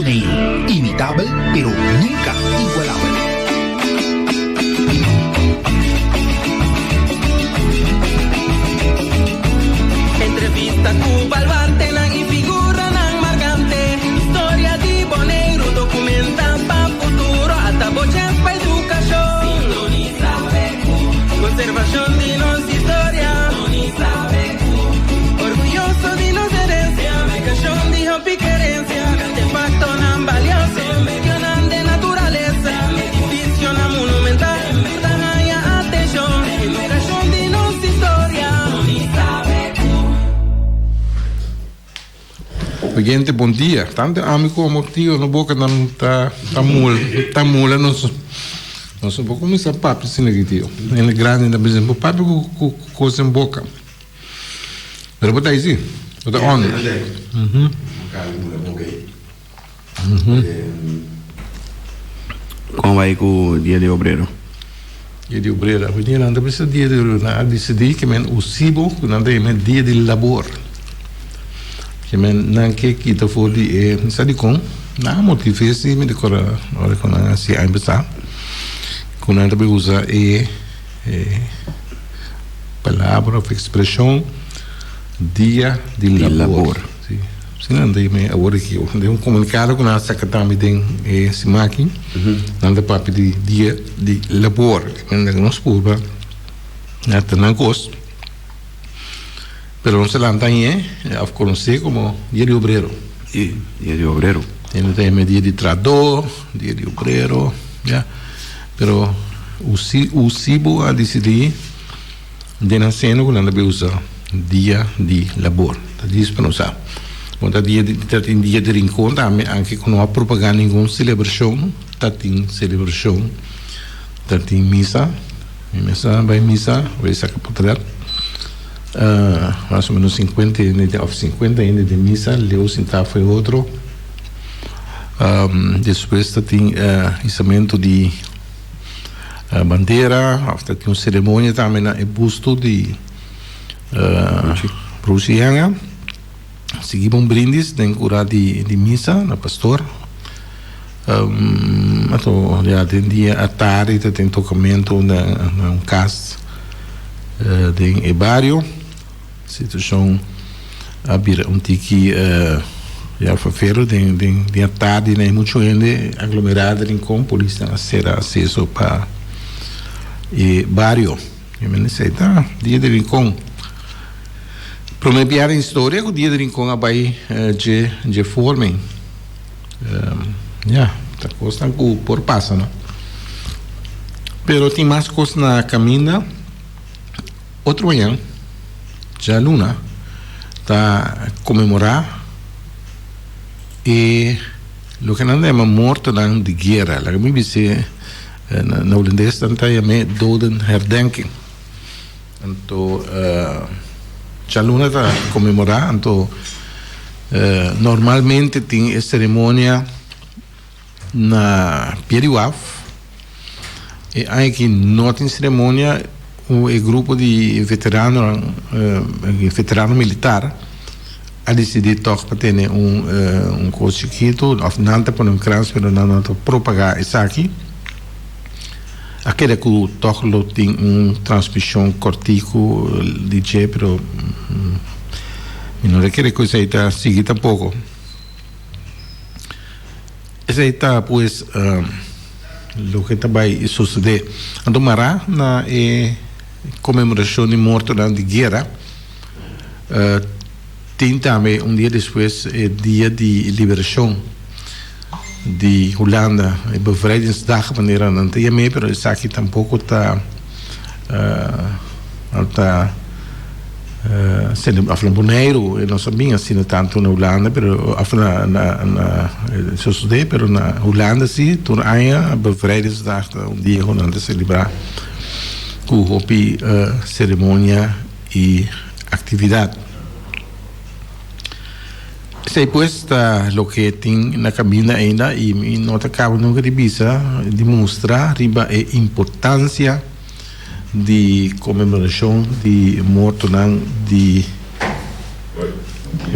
Boneiru, imitabel pero nunka igualabel. Entrevista ku baluartenan i figuranan markante. Historia di Boneiru dokumenta pa futuro. Ata bo chèns pa edukashon. Sintonisa BQ. Konservashon di nos historia. Sintonisa BQ. Orguyoso di nos herensia. Aplikashon di hopi kerensia. Artefaktonan balioso. Medionan den naturalesa. Edifisionan monumental. Ta haña atenshon. Edukashon di nos historia. Oyente bon dia. Tanto ami como tio no boca nan ta ta mula ta mula nos nos no por cuminsa papia asina aki tio. Hende grandi ta bisa bo papia cu cu cos den boca. Pero bo ta ahi si bo ta on. Kon bai ku Dia di Obrero? Dia di Obrero, awe nan ta bisa Dia di Obrero, nan a disidí ke men usibo ku nan ta yama Dia di Labor. Ke men nan ke kita for di e, mi sa dikon, nan a motiv'é si mi rekòrda ora ku nan a hasi aña pasá, ku nan ta bai usa e palabra òf ekspreshon Dia di Labor. Si nan ta yama awor aki den un komunikado ku nan a saka tambe den e siman aki nan ta papia di dia di labor nan nos purba na ta nan kos pero nos a lanta añe òf konosé komo dia di obrero. Si, dia di obrero. Nan ta yama dia di trahadó, dia di obrero ya pero usibo a disidí. Den nan seno ku nan ta bai usa dia di labor. Ta dis pa nos sa. Bon ta dia di ta tin dia di rincon tambe anke ku no a propagá ningun selebrashon ta tin selebrashon ta tin misa. Mi mes a bai misa bai saka potret mas o menos sinkuenta hende òf sinkuenta hende den misa leu sintá for e otro. Despues ta tin hisamentu di. Bandera of ta tin un ceremonia tambe na e busto di Bruce Janga. Sigui pa un brindis den cura di misa na pastor. Ato ya den dia atardi ta tin tocamento na un cas den e bario. Situacion a bira un tiki ya vervelend den den den atardi na e mucho hende aglomera den Rincon polisnan a cera aceso pa e bario. Mi mende esey ta dia di Rincon. Prome biaha den historia cu dia di Rincon a bay dje dje forma. Ya ta cosnan cu por pasa no. Pero tin mas cos na caminda. Otro mañan, djaluna, ta konmemorá e loke nan ta yama mortonan di guera. Laga mi bis'é na hulandes nan ta yam'é dodenherdenking. Anto djaluna ta konmemorá, anto normalmente tin e seremonia Na pia di waf e aña aki no tin ceremonia e grupo di veteranonan veterano militar a dicidi toch pa tene un un cos chikito of nan ta pone un krans pero nan no ta propaga esaki a keda cu toch lo tin un transmision cortico di dje pero mi no ta kere cu esey ta sigui tampoco. Esei ta pues loke ta bai sosodé. Anto mará na e konmemorashon di mortonan di guera tin tambe un dia despues e dia di liberashon di Hulanda, e bevrijdingsdag manera nan ta yam'é, pero esaki tampoko ta ta. Af na Boneiru e nos a bin asina tantu na Hulanda pero af na na na sosodé pero na Hulanda si tur aña bevrijdingsdag ta un dia ku nan ta selebrá ku hopi seremonia i aktividat. Esei pues ta loke tin na kaminda ainda i mi no ta kaba nunka di bisa di mustra riba e importansia. Di konmemorashon di mortonan di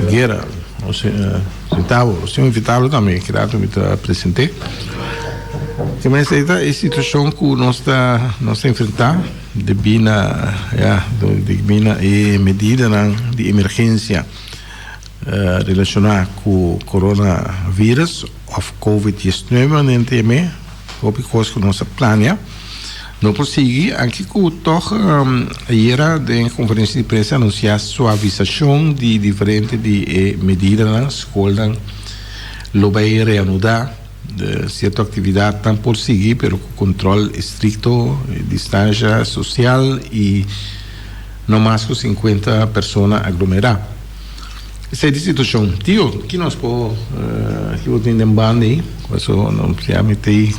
guera. Nos sintabo, nos tin un invitado tambe, ki rato mi ta present'é. Ke mester ta e situashon ku nos ta nos ta enfrentá debí na ya debí na e medidanan di emergensia relashoná ku coronavirus òf covid diesnuebe nan ta yam'é. Hopi kos ku nos a plania no por sigui, anke ku tòg ayera den konferensia di prensa anunsiá suavisashon di diferente di e medidanan. Skolnan lo bai reanudá, sierto aktividatnan por sigui pero ku kontròl estrikto, distansha sosial i no mas ku sinkuenta persona aglomerá. Esei di situashon. Tio, ki nos por, ki bo tin den banda ei? Paso no ya mi ta ei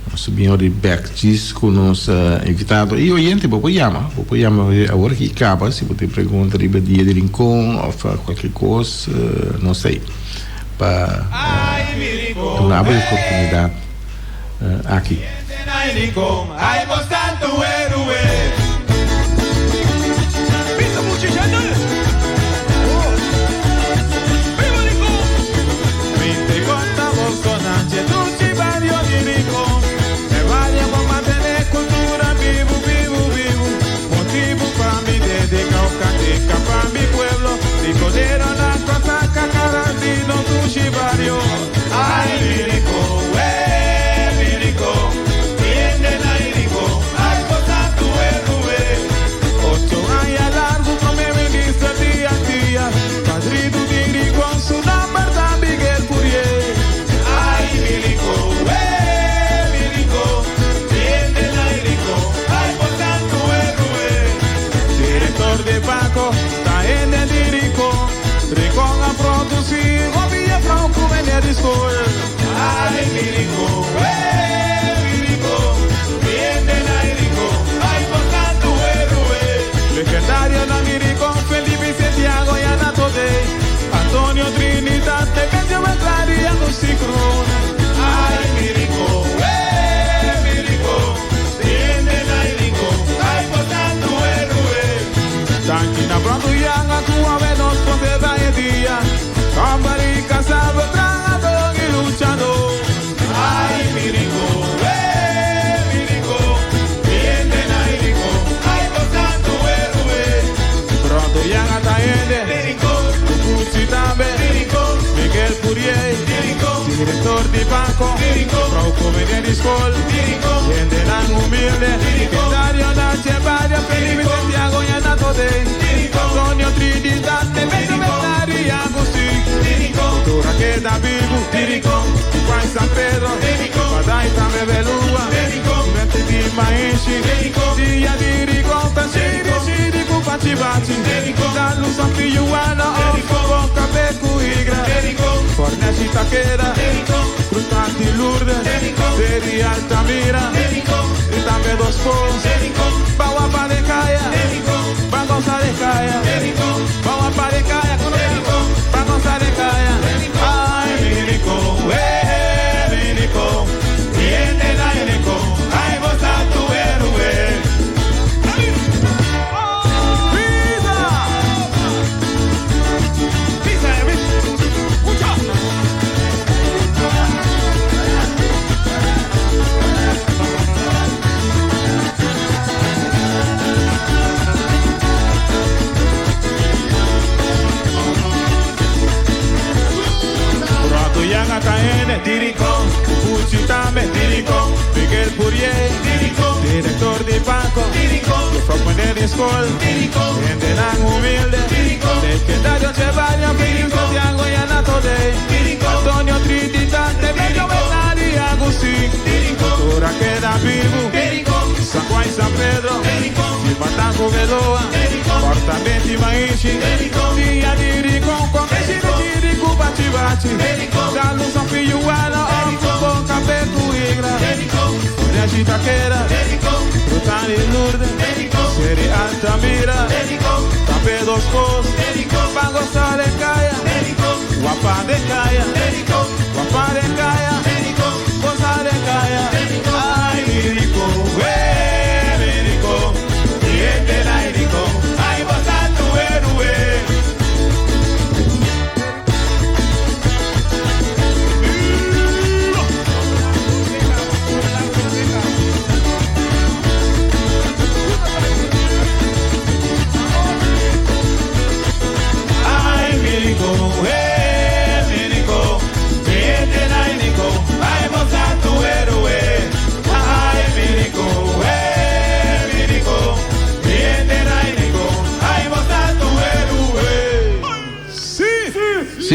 nos a bin ora bek djis ku nos invitado. I oyente bo por yama, bo por yama awor aki kaba si bo tin pregunta riba dia di Rincon òf kualke kos, nos ta ei pa duna bo e oportunidat. Aki.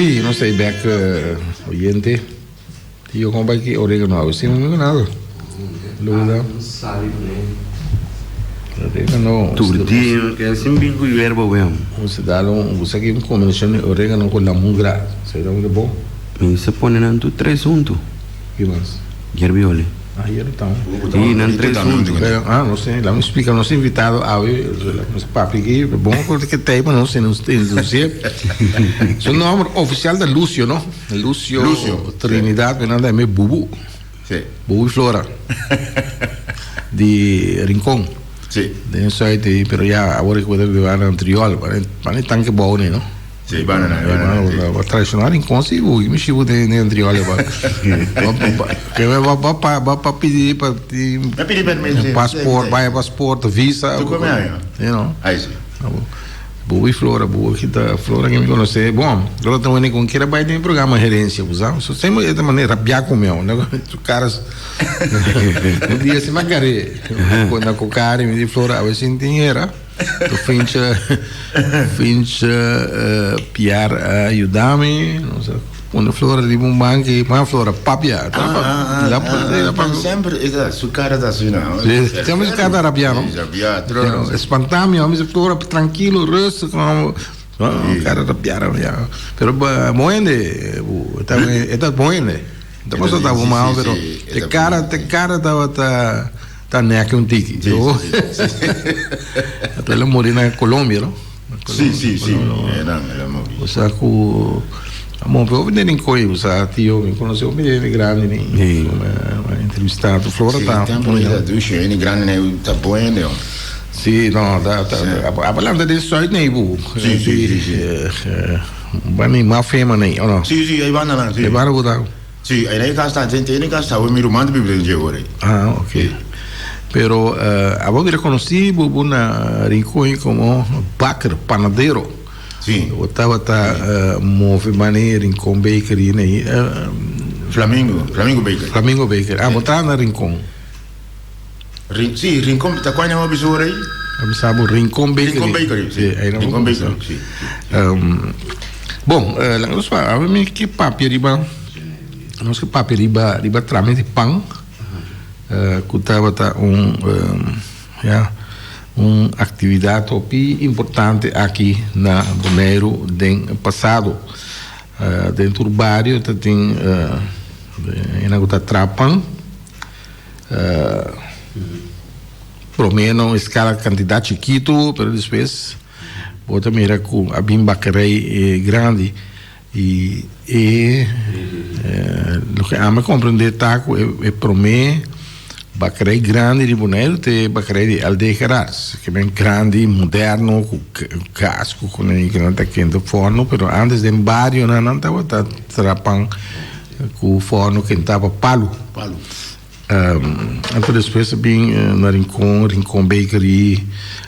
Sí, nos ta ei bek oyente. Tio kon bai ki oregano awe? Sí, no nada. Luda. Oregano. Tur dia ke sin bin ku yerba wem. Nos dal un, bo sa ki un kombinashon di oregano ku lamungras. Sa ta bon? Mi sa pone nan tur tres huntu. Ki mas? Yerba yoli. Ah, yerba tambe. Sí, nan tres huntu. Pero, ah, no sé, laat me explica nos invitado awe, nos papi aquí, bon ku ke tei pa nos introducir. Su nomber oficial ta Lucio, no? Lucio, Lucio. Trinidad, mi nan ta yam'é Bubu. Sí. Bubu Flora. Di Rincon. Sí. Den Zuid, pero ya, awor ku ta biba na Antriol, pa ni tanke bou ni, no? Sí, bana na, bana na, sí. Ba traicionar Rincon sí, uy, mi shibu den den Antriol ba. Ke ba ba ba ba pa pidi pa ti Ba pidi permiso, sí. Paspoort, vaya paspoort, visa. Tu come aña? You know. Ay, sí. Bubi Flora, bubi kita Flora que me conoce. Bom, Flora ta wene con quiera bai den programa gerencia, bo sa. So sempre esta manera rabia con meu, né? Su caras. Un dia se me agarré. Con na cocari, me di Flora, a ver si era. To Finche, Finche Pierre a yuda mi, nos a pone Flora riba un banki, ma Flora papia. Semper e ta, su cara ta asina. Si, semper su cara ta rabia, no? Si, rabia, tro. Espanta mi, mi dice Flora, tranquilo, rustig, no, cara rabia, rabia. Pero bon hende, e ta bon hende. Ta cosa ta mal, pero e cara, e cara tabata. Ta nek un tiki. Sí, sí, sí. Anto el a muri na Colombia, no? Sí, sí, sí. El a muri. O sea ku amo pe hopi den koi, o sea tio mi konosé hopi hende grandi ni. Sí. Mi a entrevistá tu Flora Sí, ta. tempo mi ta dushi hende grandi nei ta bon hende. Sí, no, ta ta a lanta den Zuid nei bu. Sí, sí, sí, sí. Bani mas fema nei, o no? Sí, sí, ei banda nan, sí. Ei banda ku ta. Sí, ei na kas ta, den e kas ta, mi ruman ta biba den dje ora ei. Ah, ok. Pero abo bira konosí bo bo na Rincon komo baker, panadero. Sí. Bo tabata move mane Rincon Bakery nei. Flamingo, Flamingo Bakery. Flamingo Bakery. Ah, bo ta na Rincon. Rin, sí, Rincon, ta kua nan a bisa ora ei? A bisa bo Rincon Bakery. Rincon Bakery, sí. Sí, ei nan Rincon bo bisa. Bakery, sí. Bon, laga nos pa, awe mi ke papia riba, nos ke papia riba, riba trame di pan, ku tabata un, ya, un aktividat hopi importante aki na Boneiru den pasado. Den tur bario ta tin hende ku ta traha pan. Prome na un escala cantidad chikito, pero despues bo ta mira cu a bin bakkerij grandi y e loke ami a comprende ta cu e prome bakkerij grandi di Boneiru ta e bakkerij di LD Gerards, ke ben grandi, moderno, cu gas cu nan ta kenta forno, pero antes den barionan nan tabata traha pan. Ku forno kentaba palu. Palu. Anto despues a bin na Rincon, Rincon Bakery,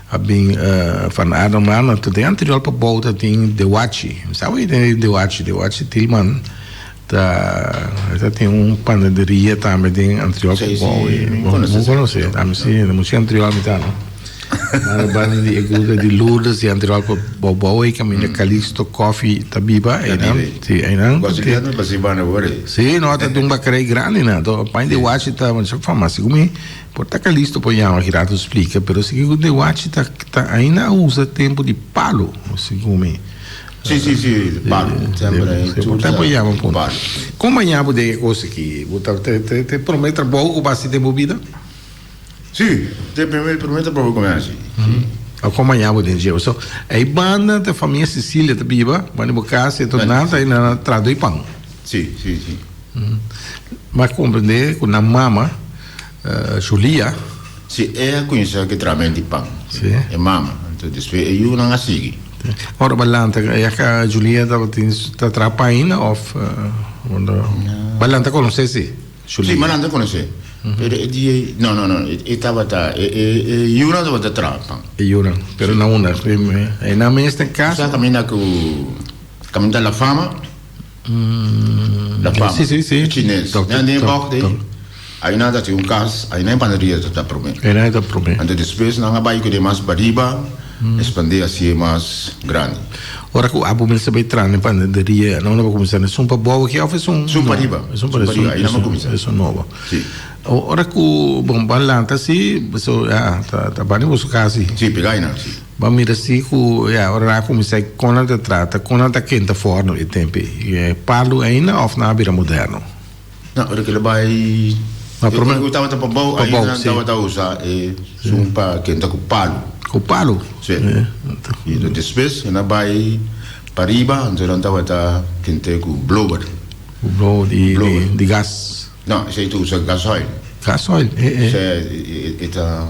a bin Van Aderman, anto den anterior pa bou ta tin Dewachi. Mi sa bai den Dewachi, Dewachi Tilman ta ta tin un panaderia tambe den anterior pa bou. Si, si, mi konosé. Bo konosé, ami si, mucha anterior mi ta no. Mara banda di e grupo di Lourdes di anterior pa bou bou ei kaminda Calixto Coffee ta biba einan. Si, einan. Gosi ki ta pasa banda awor ei. Si, no ta un bakerij grandi nan. To pan di wachi ta masha fama. Segun mi por ta Calixto por yama ki rato splika, pero si ku de wachi ta ta ainda a usa tempu di palo, segun mi. Si, si, si, palo. Semper ei tur ta por yama pun. Palo. Kon maña bo den e kos aki? Bo ta te prome trabou ku bo hasi den bo bida? Sí, te primer primer trabou ku mi hasi. Sí. A kompañá bo den dje. So, ei banda ta famia Cecilia ta biba, banda bo kas e tot nan ta ei nan a traha doi pan. Sí, sí, sí. Mi a komprendé ku nan mama, Julia. Sí, e a kuminsá ku e trahamento di pan. Sí. E mama. Anto despues e yunan a sigui. Ora bo lanta, ya ka Julia tabatin ta traha pan ainda òf bo lanta konosé sí? Sí, mi a lanta konosé. Pero e dia ei, no, no, no, e tabata, e, e, e yunan tabata traha pan. E yunan, pero na unda? E nan mes den kas? Sa kaminda ku, kaminda La Fama. La Fama. Sí, sí, sí. E chines. Nan den e bògt ei, ei nan ta tin un kas, ei nan e panaderia ta promé. Ei nan ta promé. Anto despues nan a bai ku demas pariba. Expandé hacié mas grandi. Ora cu abo mester bay traha den panaderia, nan bo cuminsa esun pa bobo aki of esun Esun pa riba. Esun pa riba, Ahí nan bo cuminsa. Esun nobo. Si. Ora cu bon ban lanta si, so ya ta ta bani boso cas si. Si, pega ahí nan, si. Ban mira si cu ya ora nan a cuminsa con nan ta trata, con nan ta kenta forno e tempo ey. Palu ainda of nan a bira moderno? No, ora ke lo bai Ma prome E tabata pa bou, Pa bou, ainda si. tabata usa e sun pa kenta ku palu. Ku palu? Si. I despues nan a bai pa riba, anto nan tabata kent'é ku blower. Ku blower di Blower. di gas? No, esei ta usa gasoil. Gasoil, e e. Esei e ta.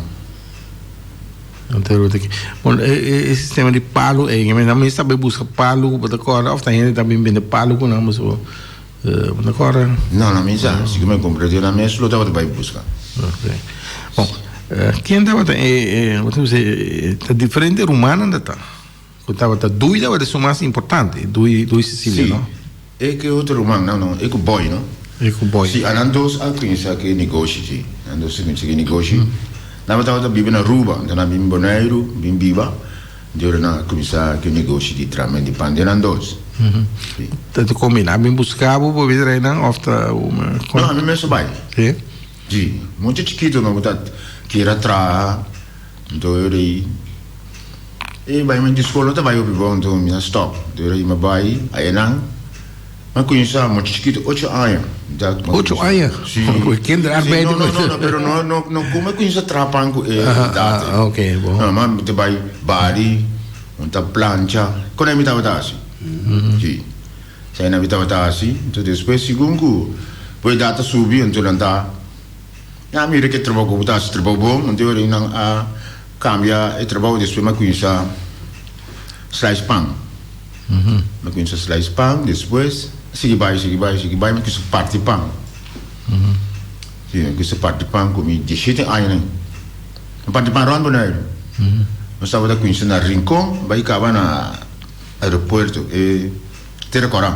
Anto e ta Bon, e e sistema di palu ei, nan mester bai buska palu ku bo ta kòrda òf ta hende ta bin bende palu ku nan boso Bo ta kòrda? No, no mi sa. Si ku mi kumpra di nan mes lo tabata bai buska. Ok. Bon, ken tabata e, bo ta bisa e, ta diferente rumannan ta ta. Ku tabata Dui tabata esun mas importante, Dui, Dui Cecilia, no? Si. E ku e otro ruman, no, no, e ku Boy, no? E ku Boy. Si, anan dos a kuminsá ku e negoshi, si. Nan dos a kuminsá ku e negoshi. Nan tabata biba na Aruba, anto nan bin Boneiru, bin biba. Di ora nan a kuminsá ku e negoshi di tramen di pan den nan dos. Si. Ta ta kombiná bin buska bo pa bin trae nan òf ta un No, ami mes a bai. Si? Si. Mucha chikitu no ku ta kier a traha, anto ora ei e bai men di skol no ta bai hopi bon, anto mi a stòp. Di ora ei mi a bai ayanan. Mi a kuminsá mucha chikitu, ocho aña. Ocho aña? Si. Kinderarbeid. No, no, no, no, pero no, no, no ku mi kuminsá traha pan ku e edat ei. Ok, bon. No, mi ta bai bari, mi ta plancha, kon mi tabata hasi. Si. Esei mi tabata hasi. Anto despues segun ku bo edat ta subi, anto nan ta, nan a mira ku e trabou ku bo ta hasi trabou bon, anto e ora nan a kambia e trabou, despues mi a kuminsá slice pan. Mi kuminsá slice pan, despues sigui bai, sigui bai, sigui bai, mi kuminsá parti pan. Si, mi kuminsá parti pan ku mi dieshete añanan. Mi parti pan rònt Boneiru. Nos tabata kuminsá na Rincon, bai kaba na aeropuerto, e Tera Kòrá.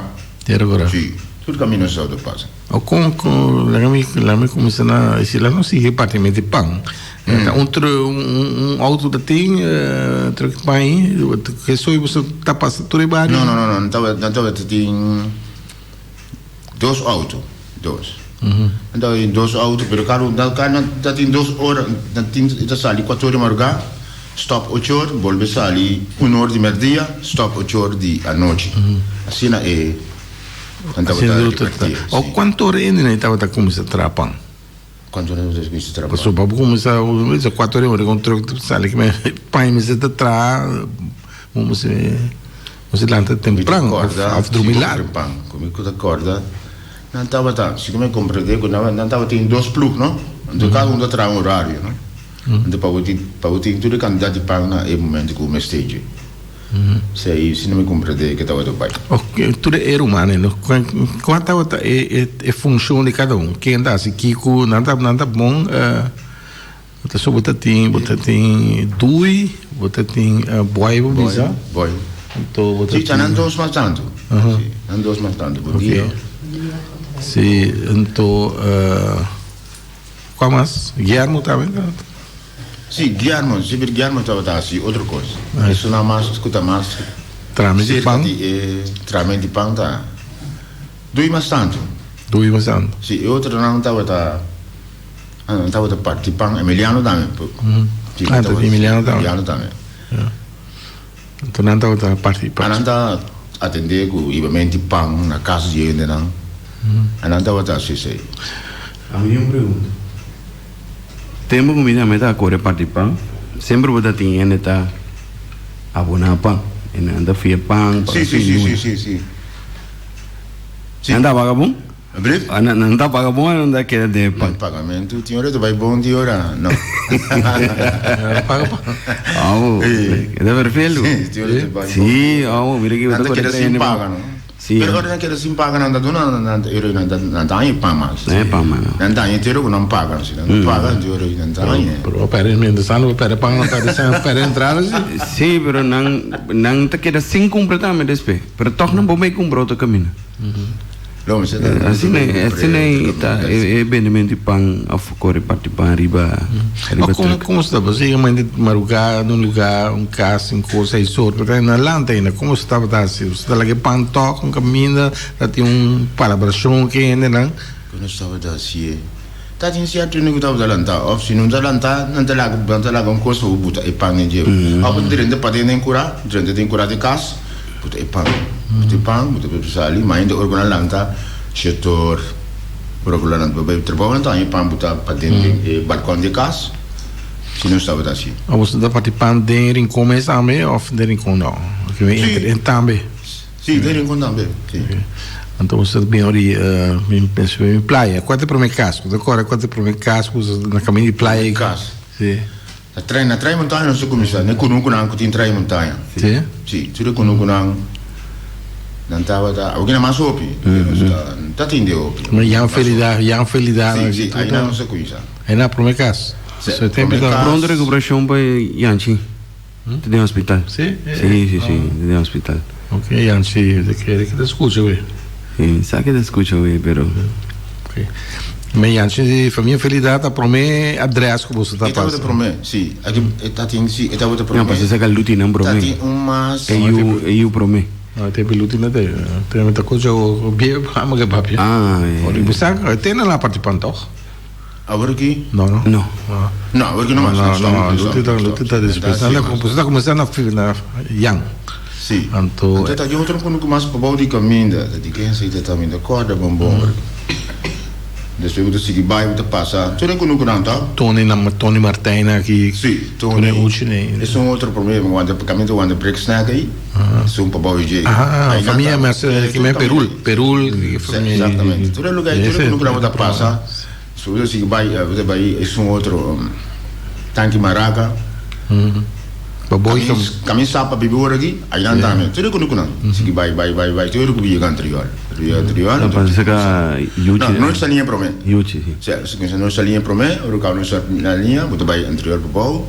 Tera Kòrá. Si, tur kaminda nos tabata pasa. O kon kon laga mi laga mi kuminsá na si laga nos sigui partimento di pan. Ta un tru un un auto ta tin truck di pan ahi ke soy boso ta pasa tur e bario? No no no no nan tabata tin dos auto dos nan tabata tin dos auto pero kada un nan ta tin dos ora nan tin ta sali kuater ora di marugá stop ocho or bolbe sali un or di merdia stop ocho or di anochi asina e nan tabata reparti. O kuantu ora hende nan tabata kuminsá traha pan? Kuantu ora hende kuminsá traha pan? Pasobra bo kuminsá bisa kuater ora ku un truk ta sali ku pan mester ta traha bo mester mester lanta tempran òf drumi lat. Ku mi ta kòrda nan tabata si ku mi komprendé ku nan tabatin dos plug no anto kada un ta traha un orario no anto pa bo tin pa bo tin tur e kantidat di pan na e momento ku bo mester dje. Sei si no mi comprende ke tabata bai. Ok, tur e rumannan no, kua tabata e e funshon di kada un? Ken ta hasi kiko? Nan ta nan ta bon ta so bo ta tin bo ta tin Dui, bo ta tin Boy bo bisa. Boy. Anto bo ta tin. Si, nan dos mas tantu. Si, nan dos mas tantu. Bo dia. Si, anto kua mas? Guillermo tambe ta. Sí, Guillermo, sí, pero Guillermo tabata hasi otro kos. Esun mas ku ta mas Trame di serka pan. di e trame di pan ta dui mas tantu. Dui mas tantu. Sí, e otronan tabata, nan tabata parti pan, Emiliano tambe. Sí, Ah, ta Emiliano tambe. Emiliano tambe. Anto nan tabata parti pan. Anan ta atendé ku hibamenti pan na kas di hendenan. Anan tabata hasi esei. Ami tin un pregunta. Tempu ku mi tambe ta kore parti pan, semper bo ta tin hende ta aboná pan. E nan ta fia pan pa Sí, sí, fin sí, luna. sí, sí, sí. Sí. Nan ta paga bon? Abrief? Ah, nan, nan ta paga bon o nan ta keda den e pan? Pagamentu tin ora ta bai bon, tin ora no. Paga pan. Awo, Sí. e ta vervelu. Sí, tin ora ta bai bon. Sí, awo, mira ki bo Nan ta ta kore keda trae sin hende pan. paga, no? Sí. Pero ora nan keda sin paga nan ta duna nan ta ero nan ta nan ta haña pan mas. Nan haña pan mas no. Nan ta haña entero ku nan paga si nan no paga anto ero nan ta haña. Pero bo perde mientras tanto bo perde pan bo perde sèn bo perde entrada si. Sí pero nan nan ta keda sin kumpra tambe despues pero tòg nan por bai kumpra otro kaminda. Lo mester ta. Asina asina ei ta e bendementu di pan of kore parti pan riba riba Ma komo truck. komo sta bo siga mende maruga na un luga un kas sin kos ei sort pero na lanta ainda komo su tabata hasi bo ta laga e pan tok un kaminda ta tin un palabrashon ku e hendenan. Kono su tabata hasi e ta tin sierto hende ku tabata lanta of si no ta lanta nan ta laga nan ta laga un kos pa bo buta e pan den dje of bo ta drenta paden den kura drenta den kura di kas. Buta e pan, buta e pan, buta pepe sali, ma ainda ora ku nan lanta shetor, ora ku nan lanta pa bai trabou nan ta haña e pan buta paden den e balkon di e kas, si nos tabata hasi. A boso ta parti pan den rincon mes tambe of den rincon no? Si. En tambe? Si, den rincon tambe, si. Anto boso ta bin ori mi pensa bin playa. Kua ta e prome kas? Bo ta kòrda kua ta e prome kas ku boso na kaminda di playa? Kas. Si. Na trai, na trai montaña nos ta kuminsá. Na e kunukunan ku tin trai montaña. Sí? Sí, tur e kunukunan nan tabata, awoki nan mas hopi, nos ta, ta tin de hopi. Ma Jan Felida, Jan Felida. Sí, sí, ainan nos ta kuminsá. Ainan promé kas. Sí, So e tempu promé ta. kas. Pronto recuperacion pa Yanchi. Ta den hospital. Sí? Sí, sí, sí, ta den hospital. Ok, Yanchi, ta kere ki ta skucha wei. Sí, sa ki ta skucha wei, pero. Ok. Me Yanchi di famia Felida ta promé adres ku boso ta E tabata pasa. promé, sí. Aki e ta tin, sí, e tabata promé. No, pasobra sa ka Luti nan promé. Ta tin un mas. E yu, e yu promé. No, e tempu Luti no ta, te ta kucha o bieu programa ke papia. Ah, e. Ora bo sa, te na la parti pan tòg? Awor aki? No, no. No. No, awor aki no mas. No, no, Luti ta, Luti ta despues. Nan ta, boso ta kuminsá na, na Jan. Sí. Anto. Anto ta tin otro kunuku mas pabou di kaminda. Ta di ken esei ta ta? Mi ta kòrda bon bon awor aki. Despues bo ta sigui bai, bo ta pasa tur e kunukunan ta. Tony na, Tony Martijn aki. Sí, Tony. Tony Uchi. Esun otro promé, wanta, kaminda wanta Break Snack ei. Esun pabou di dje. Ah, famia mes ki men Perul, Perul, famia. Exactamente. Tur e lugar, tur e kunukunan bo ta pasa. So bo ta sigui bai, bo ta bai esun otro tanki Maraca. Baboi kam. Kamin sa pa bibi ora aki, ainan tambe. Tur e kunukunan. Sigui bai, bai, bai, bai, tur ku yega Antriol. Yega Antriol. No, pasa ka Yuchi. No, no sa liña prome. Yuchi, si. Si, si kuminsa no sa liña prome, ora ku kaba no sa liña, bo ta bai Antriol pabou.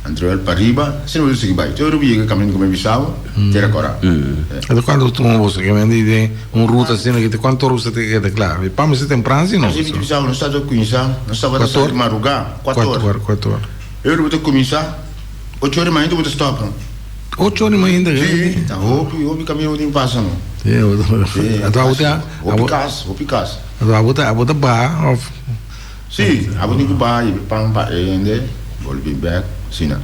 Antriol pa riba, asina bo ta sigui bai. Tur bo yega kaminda ku mi bisa bo, tera kora. Ata kuantu bo tuma boso ke men di den un ruta asina ki te kuantu ora bo sa te keda kla? E pa mester tempran si no? Asina mi ta bisa bo, nos tabata kuminsá, nos tabata sali marugá, kuater ora. Kuater ora, kuater ora. E ora bo ta kuminsá, ocho ora mainta bo ta stòp. Ocho ora mainta? Si, ta hopi, hopi kaminda bo tin pasa no. Si, ata bo ta. Hopi kas, hopi kas. Ata abo ta, abo ta baha òf? Sí, abo tin ku baha i pan pa e hende bolbe bek asina.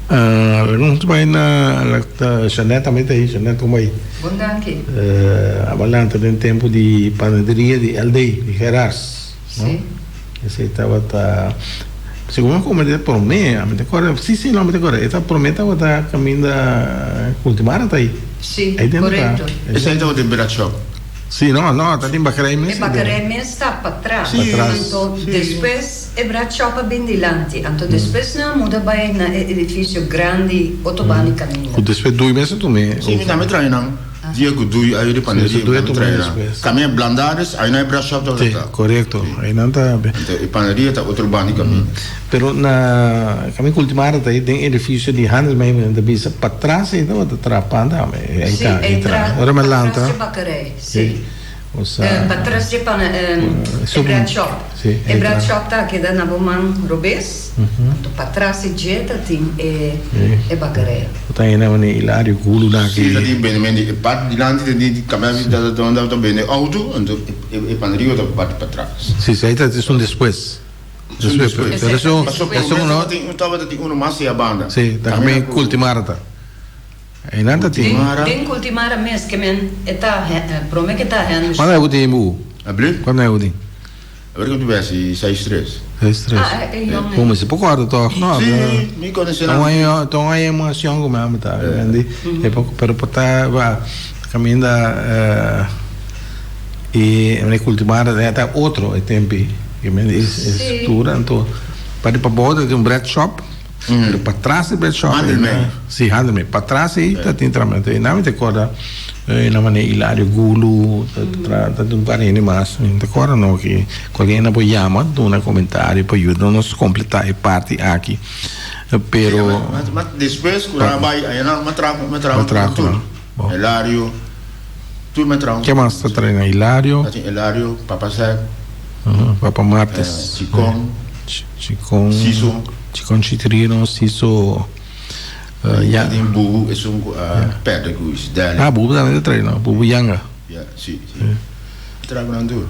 Nos ta bai na Jeanette tambe ta ei, Jeanette kon bai? Bon danki. Abo lanta den tempu di panaderia di LD, di Gerards, no? Sí. Esei tabata, segun mi komprende e prome, ami ta kòrda, sí, sí, no, mi ta kòrda, e ta prome tabata kaminda Cultimara ta ei. Sí, korekto. Esei tabata e bread shop. Sí, no, no, ta tin bakerij mes. E bakerij mes ta patras. Sí. Patras. Anto despues e bradshop a bin dilanti. Anto despues nan a muda bai na e edifisio grandi otro banda di kaminda. Ku despues Dui mes a tum'é. Sí, mi tambe trae nan. Dia ku Dui a yu di panaderia, mi tambe trae nan. Kaminda Blandades, ai nan e bradshop tabata ta. Sí, korekto. Ai nan ta. Anto e panaderia ta otro banda di kaminda. Pero na kaminda Kultimara ta ei den edifisio di Handelsmijn nan ta bisa patras ei tabata traha pan tambe. Ei ta, ei tra. Ora mi a lanta. Patras dje bakerij, si. Patras dje pan, e bread shop. E bread shop ta keda na bo man robes, anto patras di dje ta tin e bakerij. Bo ta hende manera Hilario Gulu na aki. Si, ta tin bende mende e parti dilanti ta tin kaminda ta ta bende auto, anto e panaderia ta parti patras. Si, si, ei ta esun despues. Despues, pero eso, eso no. Tabata tin uno mas ei banda. Si, ta kaminda Kultimara ta. Einan ta tin. Den Kultimara mes ke men e ta prome ke ta Henderson. Cuando e tin bu? Abli? Cuando e tin? A ber ku besi seis tres. Seis tres. Ah e yong Bo mester por corda toch? No. Si, mi conoce nan. Ta un aña mas yong ku mi a ta. E poko pero por ta ba caminda e e Kultimara ta otro e tempi. E men e struktura anto pa di pabou ta tin un bread shop. Pero patras di bread shop Handelmee. Si, Handelmee. Patras ei ta tin tramento. E nan mi ta korda e nan manera Hilario Gulu ta tra ta tin un par hende mas. Mi no ta korda no ki kualke hende por yama duna komentario pa yuda nos kompletá e parti aki. Pero. Ma ma despues ku nan a bai ayanan m'a traha m'a traha ku nan tur. Hilario. Tur mi a traha un. Ke mas ta traha na Hilario? Ta tin Hilario, Papa Sek. Papa Martes. Chicon. Chicon. Siso. Chicon Chitrino, Siso. Ya. Tin Bubu, esun ku a perde ku Isdel. Ah, Bubu tambe ta traha no, Bubu Yanga. Ya, si, si. Traha ku nan tur.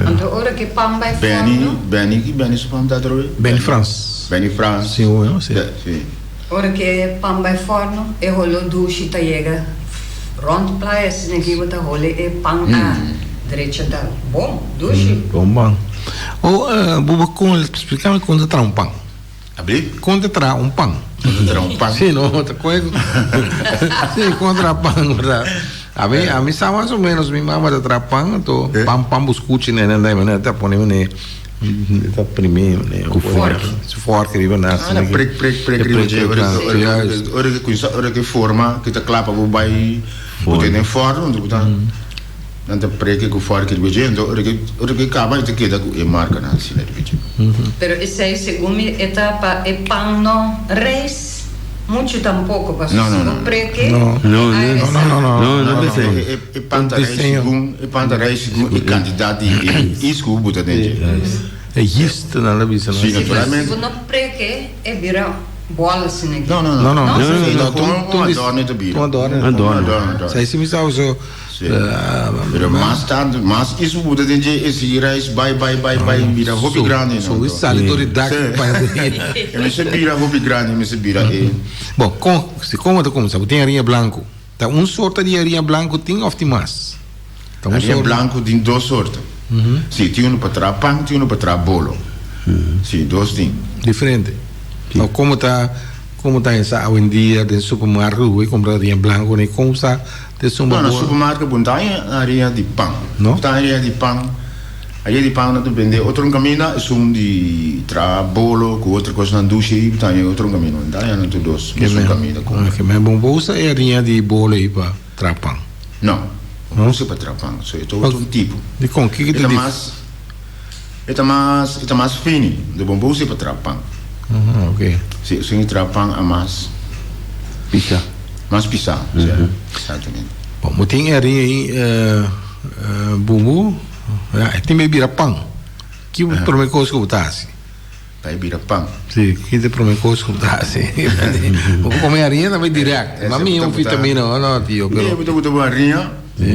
Anto ora ku e pan bai forno. Benny, Benny, ki Benny su pan ta atrobe? Benny Frans. Benny Frans. Si, bueno, si. Si. Ora ku e pan bai forno, e holo dushi ta yega rond playa asina ki bo ta hole e pan a drecha ta bon, dushi. Bon pan. Oh, bo bo kon splika mi kon ta traha un pan. Abri? Kon ta traha un pan. Kon ta traha un pan. Si no, ta koe si kon traha pan berdad. Ami ami sa mas o menos mi mama ta traha pan anto pan pan buskuchi nene andai manera ta pone mane ta primi mane Ku fork. Su fork riba na Ah, na prik prik prik riba dje ora ke ora ke kuinsa ora ke forma ke ta kla pa bo bai put'e den forno anto bo ta nan ta preke ku fork riba dje anto ora ke ora ke kaba e ta keda ku e markanan asina riba dje. Pero esei segun mi e ta pa e pan no reis muchu tampoko pasobra si bo preke e aire sa. No, no, no E e pan ta reis segun e pan ta reis segun e kantidat di e is ku bo buta den dje. E yeast nan ta bisa no. Si Si naturalmente. bo no preke e bira bòl asina aki. No no No no. no. No no un adorno e ta bira. Un adorno. Un adorno. Sa si mi sa so. Si. Pero mas tantu mas is bo buta den dje e sigui reis bai bai bai bai bira hopi grandi no. So e sali dor di dak pa E mester bira hopi grandi e mester bira e. Bon kon si kon bo ta kuminsá bo tin hariña blanku. Ta un sorta di hariña blanku tin òf tin mas? Ta un Hariña sorta. blanku tin dos sorta. Si, tin unu pa traha pan, tin unu pa traha bolo. Si, dos tin. Diferente. No, komo ta komo ta hesa awendia den supermarket bo kumpra hariña blanku ni kon sa te sumba No, na bo. supermarket bo no ta haña hariña di pan. No? Bo ta haña hariña di pan. Hariña di pan nan ta bende otro kaminda, esun di traha bolo ku otro kosnan dushi ei bo ta haña otro kaminda. Bo no ta haña nan tur dos mesun kaminda kumpra. Ke men bo bo usa e hariña di bolo ei pa traha pan? No, bo no usa pa traha pan. So e ta otro tipo. Dikon? Kiko E ta ta dif? mas e ta mas e ta mas fini. Bo no usa pa traha pan. Ok. Si, esun di traha pan a mas Pisa. Mas pisa, si, exactamente. Bon, bo tin e hariña ei bubu. Ya, e tin bay bira pan. Ki bo prome kos ku bo ta hasi? Bay bira pan. Si, ki ta e prome kos ku bo ta hasi? Bo por kome hariña tambe dirèkt. Ma mi un vitamina o no, tio, pero. Sí, bo ta buta bo hariña. Si.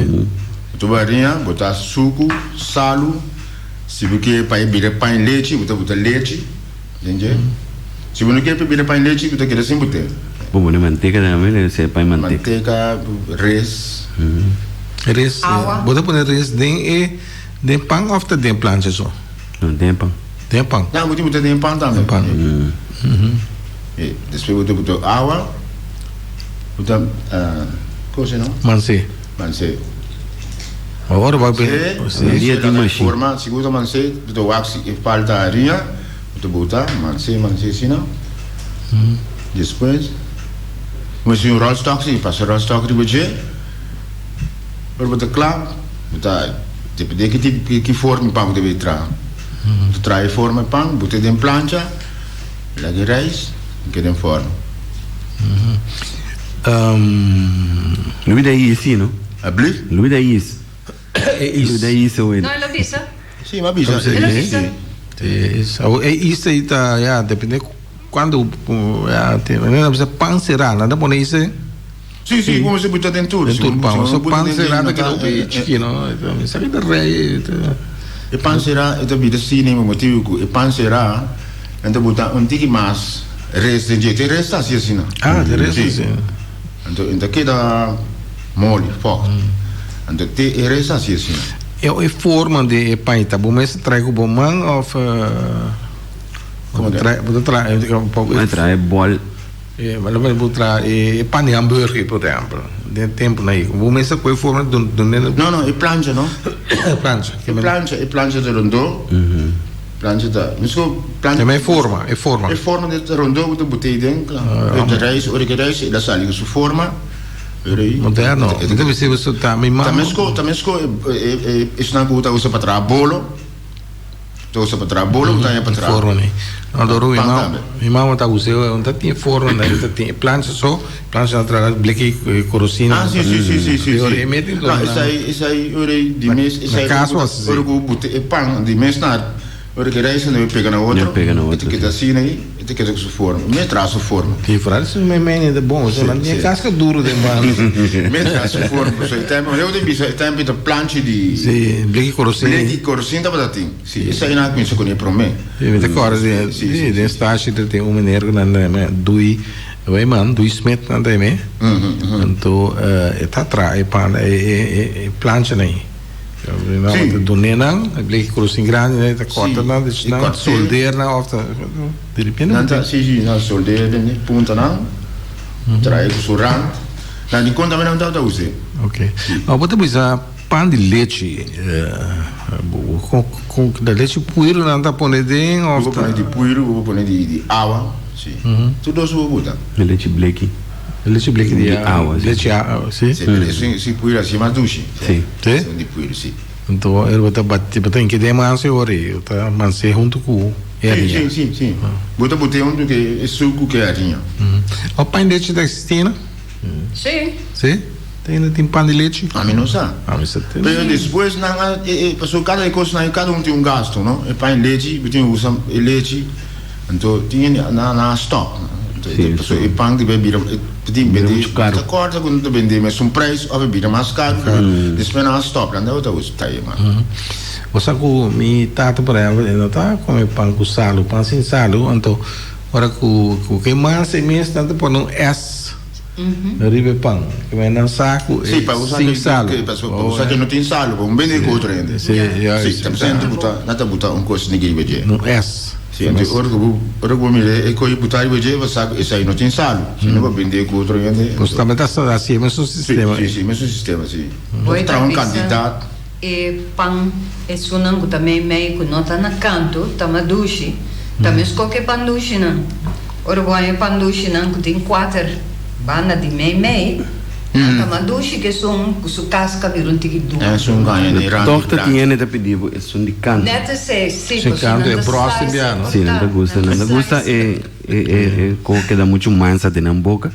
Buta bo hariña, bo ta suku, salu. Si bo ke pa e bira pan e lechi, bo ta buta lechi den dje. Si bo no ke pa e bira pan e lechi, bo ta keda sin but'é. Bo pone manteka tambe, debe ser pan manteka. Manteka, res. Res, Awa. bo ta pone res den e den pan of ta den plancha so? No, den pan. Den pan. Ya, bo tin buta den pan tambe. Den pan. E, despues bo ta buta awa, bo ta, cosa no? Manse. Manse. Ora bo Manse, si. Dia tin mashi. Forma, si bo usa manse, bo ta wak si e falta harinha, bo ta buta manse, manse asina. Despues, bo mester un rolstok si, pasa rolstok riba dje. Ora bo ta kla, bo ta depende ki tipo ki forma di pan bo debe traha. Bo ta traha e forma di pan, bo ta den plancha, laga e rijs, i keda den forno. Lubida is si no? Abli? Lubida is. E is. Lubida is oe. No, el a bisa. Si, mi a bisa. El a bisa. Si, e is ei ta, ya, depende cuando, ya, nan a bisa pan sera, nan ta pone is ei. Si, si, como se buta den tur. Den tur pan. So pan será ta keda eh, hopi chiki, no? Mi sa ki ta rei. E pan será e ta bira asina e motibu ku e pan será nan ta buta un tiki mas res den dje. Te res ta hasi asina. Ah, te res ta hasi. Anto e ta keda moli, fògt. Anto te e res ta hasi asina. E forma di e pan ta bo mes ta trae ku bo man òf bo ta trae? Bo ta trae bòl. E lo mester bo traha e pan di hamburger por ehempel den temponan ei bo mester koe forma dunde No no e plancha no. E plancha. E plancha e plancha ta rondó plancha ta mesco plancha. E forma e forma. E forma ta rondó bo ta bot'e den kla e ta reis ora ke reis e ta sali ku su forma ora ei. Moderno mi ta bisa bo ta mi mama. Ta mesco ta mesco e esnan ku bo ta usa pa traha bolo. Ta usa pa traha bolo, bo ta haña pa traha. Forno ni. Anto Rui, Pan mi tambe. mi mama ta usa e ta tin forno na ta tin e plancha so, plancha na traha bleki korosina. Ah, si, si, si, si, si. Ora e mete No, esei, esei ora di mes, esei na kas was ora ku bo bute e pan di mes na ora ku e reis nan pega na otro, Ya pega na e ta otro, keda si. asina ei, e ta keda ku su forma. Mi traha su forma. Ti vooral si mi mene ta bon, Si, nan tin si. kaska duro den pan. Mi traha su forma, pasobra e tempo, eu ta bisa e tempo ta plancha di Si, bleki korosina. Bleki korosina tabata tin. Si, esei nan a kuminsá kuné promé. Si, mi ta kòrda di, Si, si, den si. stashi ta tin un meneer ku nan ta yama Dui Wijman, Dui Smit nan ta yam'é. Anto e ta traha e pan, e e e planchanan ei. Nan Si. ta dun'é nan, e bleki korosin grandi nan, e ta kòrta Si, nan, e nan kòrt'é. soldeer nan òf ta, di repente Nan ta, si, si, nan soldeer den e puntanan, traha ku su rand. Nan di kon tambe nan tabata us'é. Oké. Ma bo ta bisa Pan di lechi, con lechi puiru nan ta pone den of Bo por pone di puiru, bo por pone di awa, si. Tur dos bo por buta. E lechi bleki. E lechi bleki di awa, si. Lechi awa, si. Si, pero esun si puiru asi mas dushi. Si. Si? Esun di puiru, si. Anto e bo ta bati, bo ta hinke den manse ora ei, bo ta manse huntu ku e hariña. Si, si, si. Bo ta bute huntu ku e suku ku e hariña. O pan di lechi ta existi no? Si. Si? Te ainda tin pan di lechi? Ami no sa. Ami sa tin. Pero despues nan a, e, e, pasobra kada e kosnan kada un tin un gasto, no? E pan di lechi, bo tin usa e lechi, anto tin hende nan a stop. Anto Si, pasobra e pan debe bira, e tin Bira bende, muchu karu. ta kòrda ku nan ta bende mesun preis òf e bira mas karu, despues nan a stop, nan tabata usa ta e man. Bo sa ku mi tata por ehèmpel e no ta kome pan ku salu, pan sin salu, anto ora ku ku ke masa e mes nan ta pone un S. Riba e pan. Ke men nan sa ku e Sí, pa usa sin ke, salu. ke, pa usa ke no tin salu, pa un bende ku otro hende. Sí, ja, Sí, ta presente buta, nan ta buta un kos niki riba dje. Un S. Sí, anto ora ku bo, ora ku bo mira e kos buta riba dje, bo sa ku esei no tin salu. Si no bo bende ku otro hende. Pues tambe ta hasi e mesun sistema. Sí, sí, mesun sistema, sí. Bo Ta traha ta un bisa kantidat. e pan esunnan ku ta meimei ku no ta na kantu ta madushi, ta meskos ku e pan dushinan. Ora bo haña pan dushinan ku tin kuater banda di meimei, nan ta madushi ku esun ku su kaska bira un tiki duru. Esun gaña di randi Tòg ta grandi. tin hende ta pidi bo esun di kantu. Nèt esei, si, Sin pasobra kantu, nan e ta bròs tin slice bia, no? Si, nan ta gusta, nan ta gusta e e e ku keda muchu mansa den nan boka.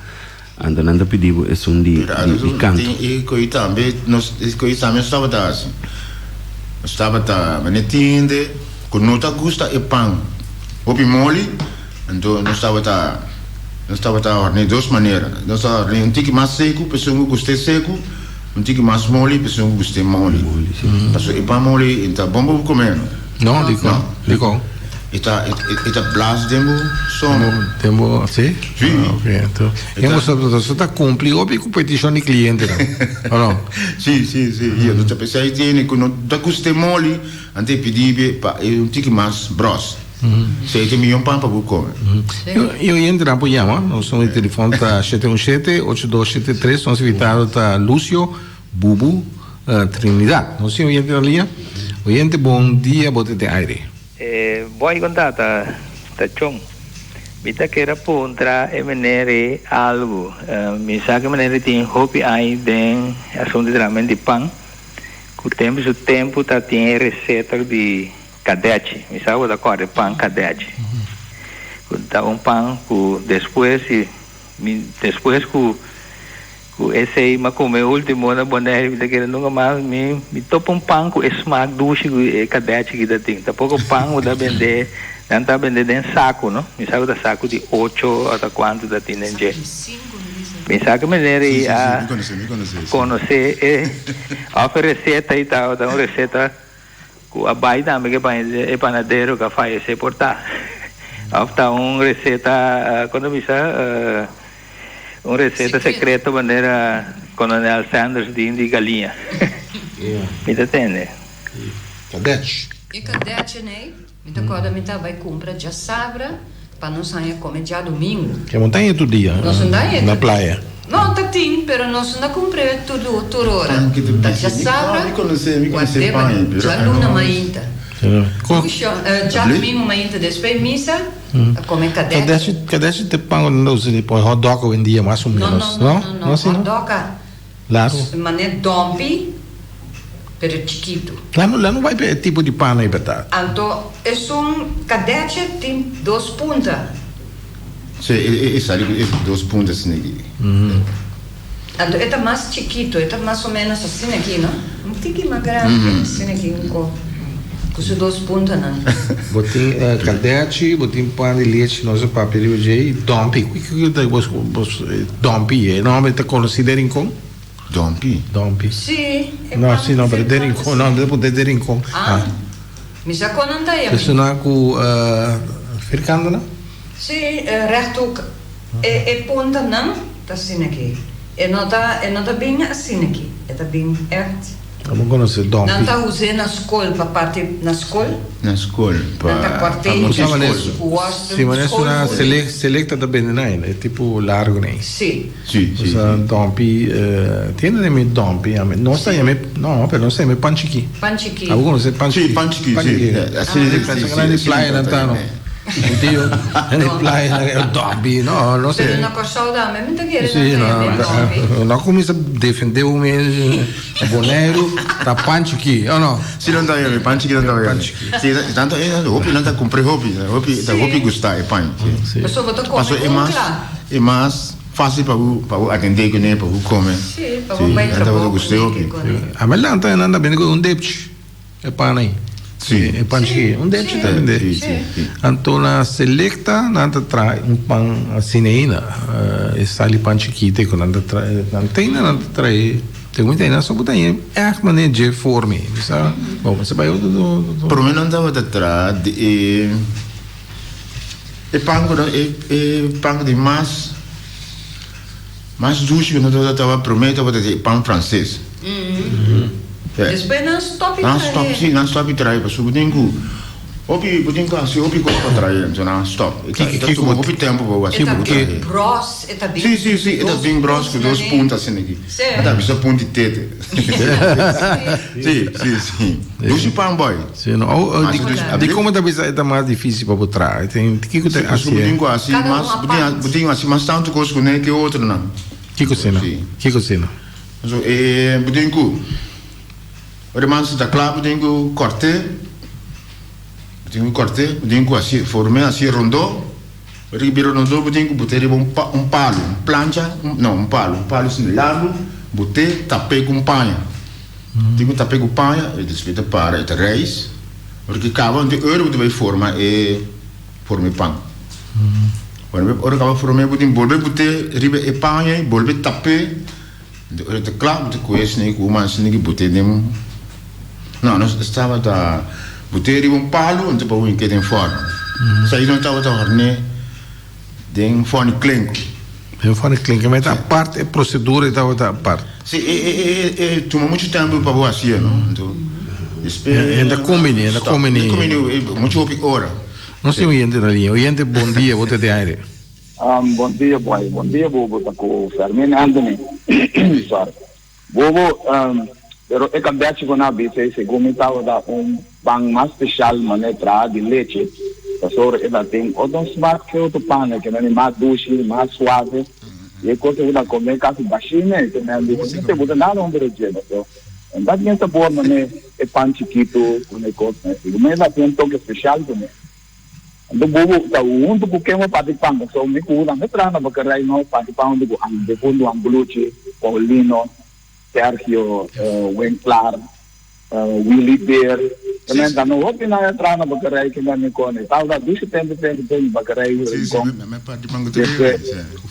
Anto nan ta pidi bo esun di di kanto. Tin e koe tambe nos e koe tambe nos tabata hasi. Nos tabata mane tin hende ku no ta gusta e pan hopi moli, anto nos tabata nos tabata horn'é dos manera. Nos ta horn'é un tiki mas seku pa esun ku gust'é seku, un tiki mas moli pa esun ku gust'é moli. Pasobra e pan moli e ta bon pa bo kome no. No, dikon? Dikon? E ta e ta blaas den bo stomo. Den bo, si? Si. Ah, ok. Anto, e bo sa so ta cumpli hopi cu peticion di clientenan, o no? Si, si, si. I anto ta pesey tiene cu no ta gusta e moli, anto e pidi be pa e un tiki mas bros. Si e ta miyon pan pa bo come. E oyentenan por yama, nos numero di telefon ta 717 8273, nos invitado ta Lucio Bubu Trinidad. Nos tin oyente na liña. Oyente, bon dia, bo ta den aire. E boy con ta ta ta chon. Mi ta kere a puntra e meneer ei algo. Mi sa cu e meneer ei tin hopi aña den asunto di trahamento di pan. Cu tempo su tempo ta tin e receta di cadechi. Mi sa bo ta corda e pan cadechi. Cu ta un pan cu despues si mi despues cu Ku esei m'a kome ultimo na Bonaire mi ta kere nunka mas mi mi topa un pan ku e smak dushi ku e kadechi ki ta tin. Tampoko pan ku ta bende nan ta bende den saku no. Mi sa ku ta saku di ocho ota kuantu ta tin den dje. Mi sa ku meneer ei a konosé e òf e reseta ei tabata un reseta ku a bai tambe ku e panadero ku a fayesé por ta. Òf ta un reseta kon ta bisa. Un receta secreto manera Colonel Sanders din di galiña. Mi ta tende. Kadech. E kadeche nei, mi ta corda mi ta bai cumpra djasabra pa nos haña come djadomingo. Ke montaña tur dia Nos no haña na tur playa. No, ta tin, pero nos no cumpr'e tur tur ora. Pan ki ta Ta bisa. djasabra, Mi conoce, mi conoce ward'e pa pan, pero djaluna ano. mainta. Pusha, djadomingo mainta despues misa. A come kadechi. Kadechi, kadechi te pan cu nan ta usa di pone hot dog hoy-en-dia mas o No, menos, no, no? no, no, No asina? Hot dog a Largo. mané dompi. Pero chikitu. La no bai pa e tipo di pan ei berdad. Anto esun kadeche tin dos punta. Si, e sali ku e dos punta asina aki. Anto e ta mas chikitu, e ta mas o menos asina aki, no? Un tiki mas grandi, asina aki un ko, ku su dos puntanan. Bo tin kadechi, bo tin pan di lechi, nos a papia riba dje, i dòmpi. Kiko ta bos dòmpi? E nòmber ta konosí den Rincon? Dòmpi? Dòmpi. Sí, e No, pan sí, no, pero den firkante, Rincon, no, sí. mi ta puntra den Rincon. Ah, mi sa kon nan ta yam'é. Esuna ku firkantenan? Sí, rechthoek. E e puntanan ta asina aki. E no ta e no ta bin asina aki. E ta bin ègt. Abo konosé dòmpi. Nan ta us'é na skol pa parti na skol. Na skol pa Nan ta kòrt'é pa Bo sa manera ku wòrst si manera skol suna voeding. selek selekta ta bende na ainda e tipo largu nei. Sí. Sí, sí, Bo sa sí. dòmpi tiene den mi dòmpi ami nos ta Sí. yam'é no pero nos ta yam'é pan chikí. Pan chikí. Abo konosé pan Sí, chikí? pan chikí, Pan sí. chikí. Asina Di sí, pensa sí, ku nan di asina playa nan ta ta no. yam'é. Un tio di playa nan dòmpi no no sé. Pero na Kòrsou tambe mi ta kere Sí, nan no, ta yam'é dòmpi. no kuminsá defendé un mes Boneiru ta pan chikí, o no? Sí, nan ta yam'é pan chikí nan ta Pan yam'é. chikí. Sí, tantu e hopi nan ta kumpr'é hopi, hopi ta hopi gustá e pan, sí. Sí. Pasobra bo ta kome Paso e un mas kla. e mas fásil pa bo pa bo atendé kuné, pa bo kome. Sí, pa Sí, bo bai nan tabata trabou gust'é kuné, hopi. kiko kuné. A mi lanta nan ta bini ku un depchi. E pan ei. Sí. E pan chikí. Un depchi ta bende. Sí, sí, sí. Anto na Selecta nan ta traha un pan asina eina. E sali pan chikito ku nan ta traha. Nan teina nan ta traha. Te ku mi ta eina so bo ta haña ègt manera dje forma ei. Mi sa, bon, mi sa bai otro otro. Promé nan tabata traha di e e pan ku nan e e pan di mas Mas dushi ku nos tabata tabata promé tabata e pan franses. Despues nan stop i Nan stop, trae. si, nan stop i trae pasobra bo tin ku hopi, bo tin ku hasi hopi kos pa trae, enton nan stop. E ta, e ta tuma hopi tempu pa bo hasi E ta pa bo bin trae. bros, e ta bin Si, si, si, e ta dos bin bros ku dos puntanan. punta asina aki. Si. A ta bisa punta i tete. Si, si, si. Dushi pan boy. Si, no. Oh, oh, di, di como ta bisa e ta mas dificil pa bo traha? Tin, kiko ta Si, pasobra bo tin ku hasi Cada mas, un bo tin, apart. bo tin hasi mas tantu kos kuné ke otronan. Kiko sina? Si. Kiko sina? So, e bo tin ku, ora e mansa ta kla bo tin ku kòrt'é, bo tin ku kòrt'é, bo tin ku hasi, form'é hasi rondó, ora ki bira rondó bo tin ku bot'é riba un pa, un palu, un plancha, un, no, un palu, un palu asina largu, bot'é, tap'é ku un paña. Tin ku tap'é ku paña, i despues ta para e ta reis, ora ki kaba, anto e ora bo ta bai forma e, forma e pan. Ora ora kaba form'é bo tin bolbe bot'é riba e paña ei, bolbe tap'é, anto ora ta kla bo ta kohe esei ku un mansin'e ki bot'é den, no nos tabata bot'é riba un palu anto pa bo hink'é den fòrnu. Esei nos tabata horn'é den fòrnu klenku. Den fòrnu klenku, ma e ta apart, e prosedura e tabata apart. Si, e e e e tuma muchu tempu pa bo hasié no, anto despues E ta kombiní, e ta kombiní. E ta kombiní muchu hopi ora. Nos tin oyente na liña. Oyente, bon dia, bo ta den aire. Bon dia boy, bon dia bobo ta ku Fermin Anthony. Sorry. Bobo, pero e kabechi ku nan a bisa ei segun mi tabata un pan mas special manera traha di leche, pasobra e ta tin otro smak ke otro pan, e kende mas dushi, mas suave, i e kos ei bo ta kome kasi bashí mes, e mi a bisa mi te bo ta nada homber e dje, pasobra e ta tin sabor manera e pan chikitu ku e kosnan ei, segun mi e ta tin un toke special kuné. Anto bobo ta huntu ku ken bo parti pan? Pasobra mi ku nan ta traha na bakerij no parti pan huntu ku An Defuntu Ambuluchi, Paulino, Sergio, Winklar, Willy Beer. Ke men ta no hopi nan a traha na bakerij ke men mi kone. Tabata dushi tempu tempu tempu bakerij Rincon. Despues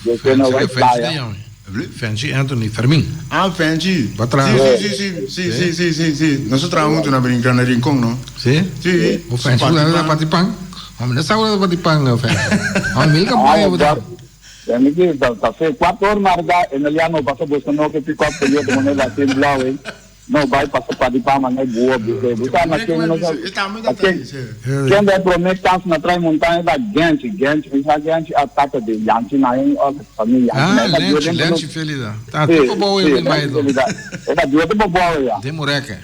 despues no bai playa. Fenchi Anthony Fermin. Ah, Fenchi. Bo traha. Si, si, si, si, si, si, si, si. Nos a traha huntu na brinca na Rincon, no? Si? Si. O Fenchi bo ta parti pan? Hombre, no sa bo ta parti pan, no, Fenchi. Hombre, mil campaña bo ta. Ya mi ki ta fe cuatro or marga en el ya no pasa boso no ke pick up Toyota moneda sin blauw eh. No bai pasa pa di pa mane buo bis'é. Bu sa na ken nos a a ken ken da e promé kas na trai montaña ta Genchi. Genchi mi sa Genchi a tata di Yanchi na en of famia Yanchi Ah, na e ta Lenchi, biba den Lenchi Felida. Ta Sí, te pa bou sí, e Lenchi bai do. Felida. E ta biba te pa bou ya. Den Mureke.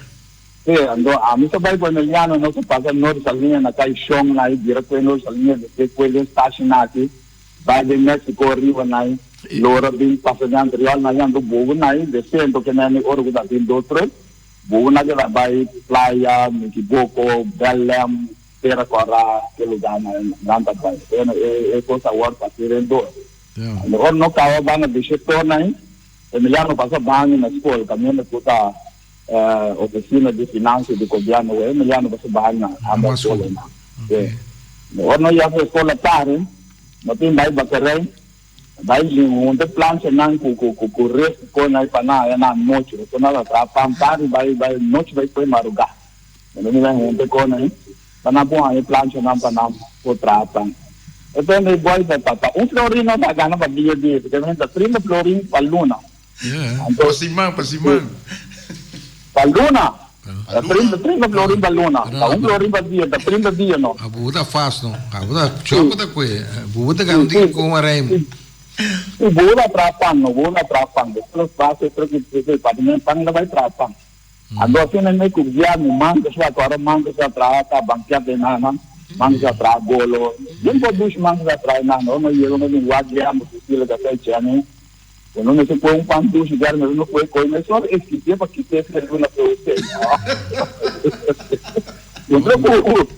Sí, anto ami sa bai ku Emiliano nos a pasa Noord Saliña na kai Shon na e bira kue Noord Saliña despues kue den stashin na aki bai den Mexico riba na e lora bin pasa den Antriol na e anto bobo na e despues anto ke na e ora ku ta tin dos truck. Bo na keda bai Playa, Nikiboko, Belem, Tera Kòrá, ke lugánan nan ta bai. Bueno, e e kos a wòrdu parti den dos. Anto ora no kaba banda di sektornan, Emiliano pasa banda na skol kaminda ku ta ofisina di finansia di gobièrnu wei, Emiliano pasa banda anda skol einan. Ora no yega skol atardi, no tin bai bakerei. Bai hunta planchanan ku ku ku ku ref ku pone ai pa nan aya na anochi pasobra nan ta traha pan tardi bai bai nochi bai koe maruga nan mi bai hunta e kos ai pa nan por haña e planchanan pa nan por traha pan e pende e boy ta ta un florin nan ta gana pa dia dia pasobra nan ta trinta florin pa luna anto Pa siman pa siman. Pa luna ta 30 30 florin pa luna ta un florin pa dia ta 30 dia no. A bubu ta fast no a bubu ta choco ta kue bubu ta gana tin con a reimo. Si bubu ta traha pan no bubu ta traha pan despues base otro ki departamento pan ta bai traha pan anto asina mi ku bia mi man ku sa kora man ku sa traha ta bankia den nan man ku sa traha golo bien por dushi man ku sa traha nan no yega no tin wak bia bo sila ka sai chene. Bo no mester koe un pan dushi djari mester no koe koe mesora e skipia pa kita e luna pe usted. No preocupe.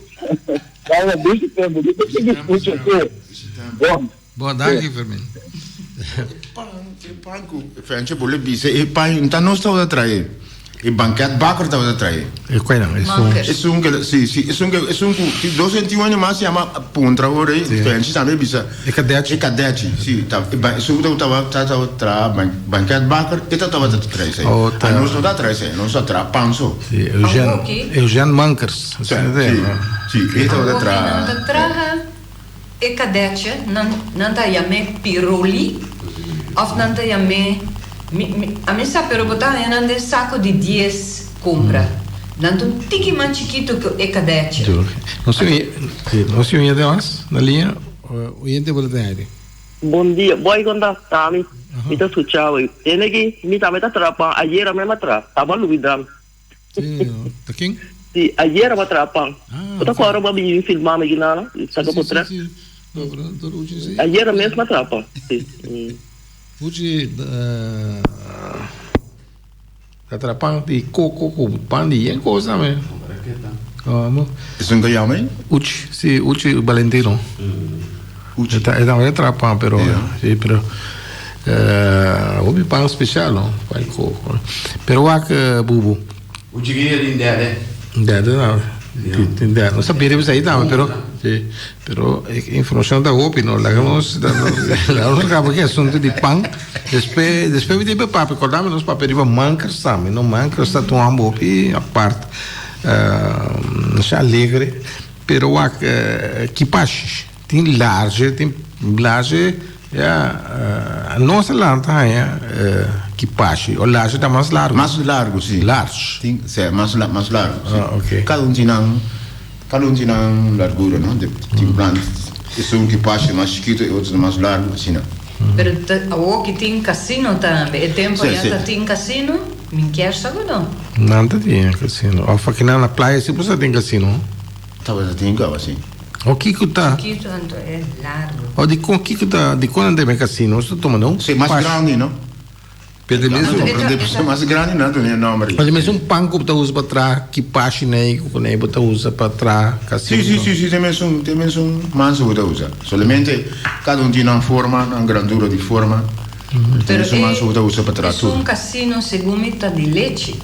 Tabata dushi tempo mi ta sigui scucha te. Bon. Bon, danki Fermin. E pan, e pan ku Fencho bo le bisa e pan nta nos tabata trae. E banket bakker tabata trae. E kuenan, esun. Esun ke, si, si, esun ke, esun ku tin dos en tin un animal se yama puntra ora ei, Frenchi tambe bisa. E kadechi. E kadechi, si, ta, e ba, esun ku tabata, tabata traha ban, banket bakker, e ta tabata trae esei. Oh, ta. Anos no ta trae esei, nos ta traha pan so. Si, Eugène, Eugène Mankers, Si, si, e tabata traha. Awoki nan ta traha e kadechi, nan, nan ta yam'é piroli, òf nan ta yam'é, mi, mi, ami sa, pero bo ta haña nan den sako di dies kumpra. Nan ta un tiki mas chikitu ku e kadechi. Nos tin, si, nos tin un oyente mas na liña. Oyente bo ta den aire. Bon dia, boy kon ta Tami, mi ta skucha bo. Tende ki mi tambe ta traha pan, ayera mi a traha, taba lubida. Sí, ta ken? Sí, ayera bo a traha pan. Bo ta kòrda bo a bini filma mi kinana? Saka potrèt. Sí, sí, sí. No, pero tur Uchi sí. Ayera mes mi a traha pan, sí. Uchi ta traha pan di koko ku pan di yen kos tambe. Komo? Esun ke yama ei? Uchi, sí, Uchi Valentino. Uchi. E tambe ta traha pan, pero, sí, pero. Hopi pan special no, pan coco. Pero wak bubu. Un chiquillo tin dede. Dede no. Tin dede. No sabia riba esei tambe pero si pero e informacion ta hopi no. Laga nos laga nos caba ki asunto di pan. Despues despues mi tin pa papia corda mi nos papia riba mankers tambe no. Mankers ta un hamber hopi apart. Masha alegre pero wak kipashi tin large tin large. Ya, nos a lanta haña ki pashi. O large ta mas largu? Mas largu, si. Large. Tin, si, mas mas largu, si. Ah, ok. Kada un tin nan, kada un tin nan largura, no? De, tin plant, esun ki pashi mas chikitu, e otro ta mas largu, asina. Pero ta awor ki tin casino tambe. E tempo Si, ya si. ta tin casino? Mi kier sa ku no. Nan ta tin casino. Of akinan na playa si por sa tin casino? Tabata tin kaba, si. O kiko ta? Chikitu anto e largo. O dikon kiko ta dikon nan debe kasino? Nos ta tuma no? Si mas grandi no? Pero de mes un Si mas grandi nan tene nomber. Pero de mes un pan ku bo ta usa pa traha kipashi nei ku nei bo ta usa pa traha kasino. Si si si si te mes un te mes un mansa bo ta usa. Solamente kada un tin nan forma nan grandura di forma. Te Pero mes un mansa bo ta usa pa traha tur. Esun kasino segun mi ta di lechi.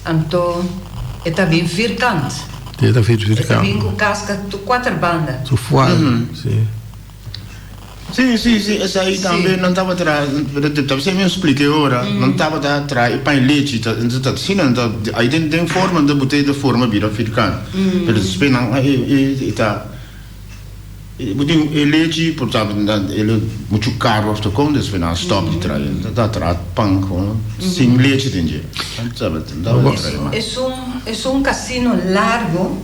Anto e ta bin vierkant. E ta bin vierkant. E ta bin ku kaska tur kuater banda. Su fual, si. Si, si, si, esei tambe nan tabata traha, ta esei mi a splika e ora, nan tabata traha e pan lechi, ta ta asina nan ta, ai den den forma nan ta bot'e den forma bira vierkant, pero despues nan e ta. Bo tin e lechi por ta el muchu caro of ta con despues nan a stop di traha nan ta traha pan con sin lechi den dje Esun esun casino largo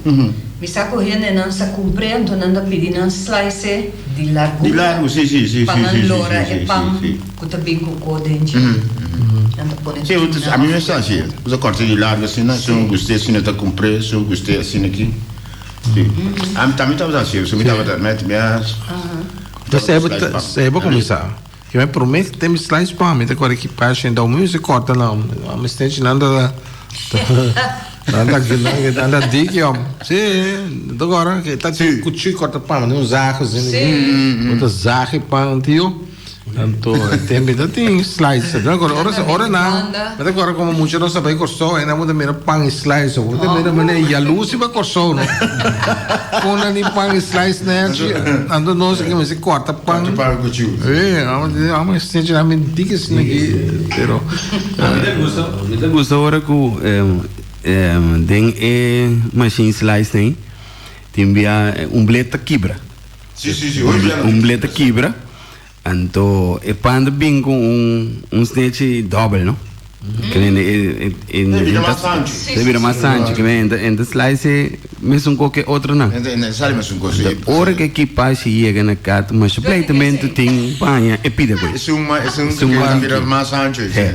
mi sa cu hendenan sa cumpre anto nan ta pidi nan slice di largura di largo si si si pa nan lora e pan cu ta bin cu co den dje nan ta pone si ami mes ta haci bo ta corta di largo asina esun guste asina ta cumpre esun guste asina aki. Sí. Ami tambe tabata hasi eso. Mi tabata met mi a. Ta sebo ta sebo kuminsá. Ke mi promé tem slice pan mi ta kore ki pasha en dau mi mester kòrta nan. Mi stechi nan ta. Nan ta nan ta diki om. Si, ta gora ke ta kuchi korta pan, un zaag asina. Bo ta zaag e pan tio. Anto e tempo ta tin slice. Mi ta kòrda ora ora nan mi ta kòrda komo mucha nos a bai Kòrsou nan bo ta mira pan i slice. Bo ta mira manera yalusi pa Kòrsou no. Kon nan di pan i slice nechi anto nos aki mester kòrta pan. Kòrta pan ku chiu. E amo e snechi nan mi diki asina aki pero. Mi ta gusta mi ta gusta ora ku den e machine slice nan tin bia un blet ta kibra. Si si si hopi bia nan ta kibra. Un blet ta kibra. Anto e pan ta bin ku un un snechi dòbel no. Ke men e e E bira mas hanchu. E bira mas hanchu ke men e ta slice e mesun kos ke otronan. E sali mesun kos si. Ora ke ekipashi yega na kat masha pleitamentu tin paña e pida ku e. Esun esun ke ta bira mas hanchu e.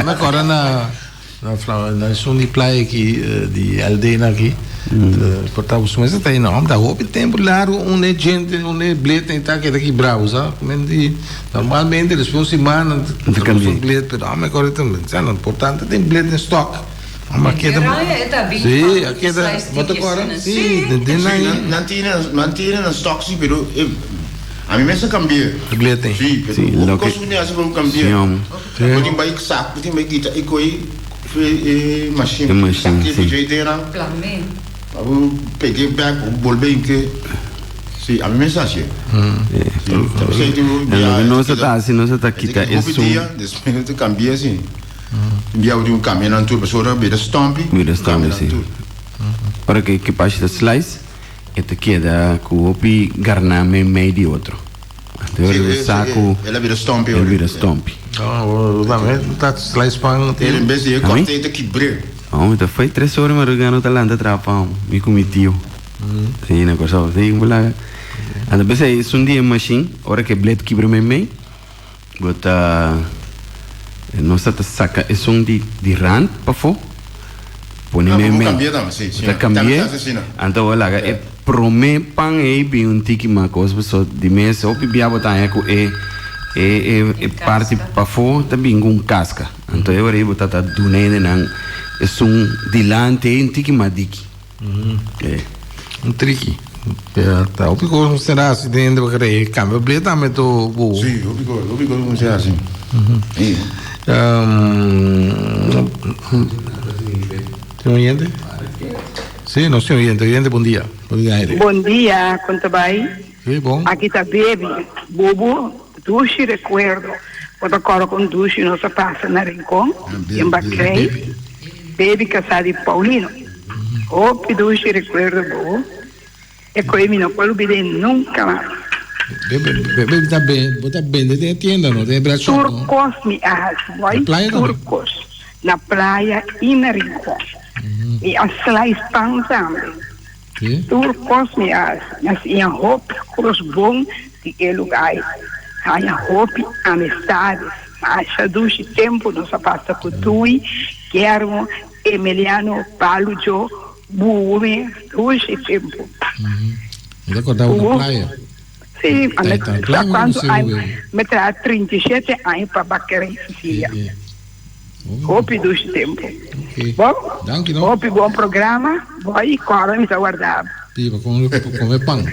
Mi a kòrda na. Na fla na esun di playa aki di aldena aki por ta su mester ta ei no ta hopi tempo largo un e djente un e blet ta keda kibrá bo sa di normalmente despues un siman ta kambia un blet pero ame kore ta sa no importante tin blet den stock ame a keda si a keda bo ta kòrda si den nan nan tene nan tene na stock si pero ami mes a kambia blet ei si pero hopi kos ku tin hasi pa bo kambia. Bo tin bai sak, bo tin bai kita e koi e machine. E machine, si. si. Dje dera. Plame. Pa bo pege bek, bo bolbe inke. Si, ami mes a hacié. Si. Ta p'esei tin un En bia. loke nos a ta haci, nos a ta kita E hopi esun. dia, despues nos ta cambia si. Tin bia bo tin un cambia nan tur, pasobra bira stumpy. Bira stumpy, Cambia nan si. tur. Ora ke e pashi ta slice, e ta keda ku hopi garná meimei di otro. Sí, el a bira stompi. El a bira stompi. Oh, tambe ta slice pan. El en bes di e corta e ta kibr'é. Oh, mi ta fai tres ora madrugá no ta lanta traha pan, mi ku mi tio. Sí, na Kòrsou. Sí, bo laga. Anto p'esei esun di e mashin, ora ku e blet kibra meimei, bo ta, nos ta ta saka esun di di rand pafó, pone Ah, bo meimei. cambi'é tambe, sí, sí. Bo ta Tambe cambi'é, ta haci asina. anto bo laga e Prome pan ei bin un tiki mas kos paso di mes hopi bia bo ta haña ku e e e e parti pafó ta bin ku un kaska anto e ora ei bo ta ta duna hende nan esun dilanti ei un tiki mas diki e. Un triki ta hopi kos mester hasi den hende pa kere kambia ble tambe to bo. Si hopi kos hopi kos mester hasi. Tin un oyente? Sí, nos tin oyente. Oyente, bon dia. Bon dia, aire. Bon dia, con ta bay? Sí, bon. Aki ta Baby. Bubu, dushi recuerdo. Bo ta corda con dushi nos a pasa na Rincon, den Bakrei. Baby casá di Paulino. Hopi dushi recuerdo, Bubu. E koe mi no por lubid'é nunca mas. Baby, ta bo ta bende den e tienda, no? Den e bread shop, Tur no? kos mi a hasi, boy. Na playa Tur tambe? kos. Na playa i na Rincon. Mi a slice pan tambe. Sí? Tur kos mi a hasi. Mi a siña hopi kos bon di e lugá ei. Haña hopi amistades. Masha dushi tempu nos a pasa ku Dui, Guillermo, Emiliano, Palu Djo, Bubu mi dushi tempu. Mi ta korda bo na playa. Sí, a mi sa kuantu aña, mi traha 37 aña pa Bakkerij Cecilia. Hopi dushi tempu. Bon, hopi bon programa, boy, kòrda mi ta warda bo. Piba, kome pan.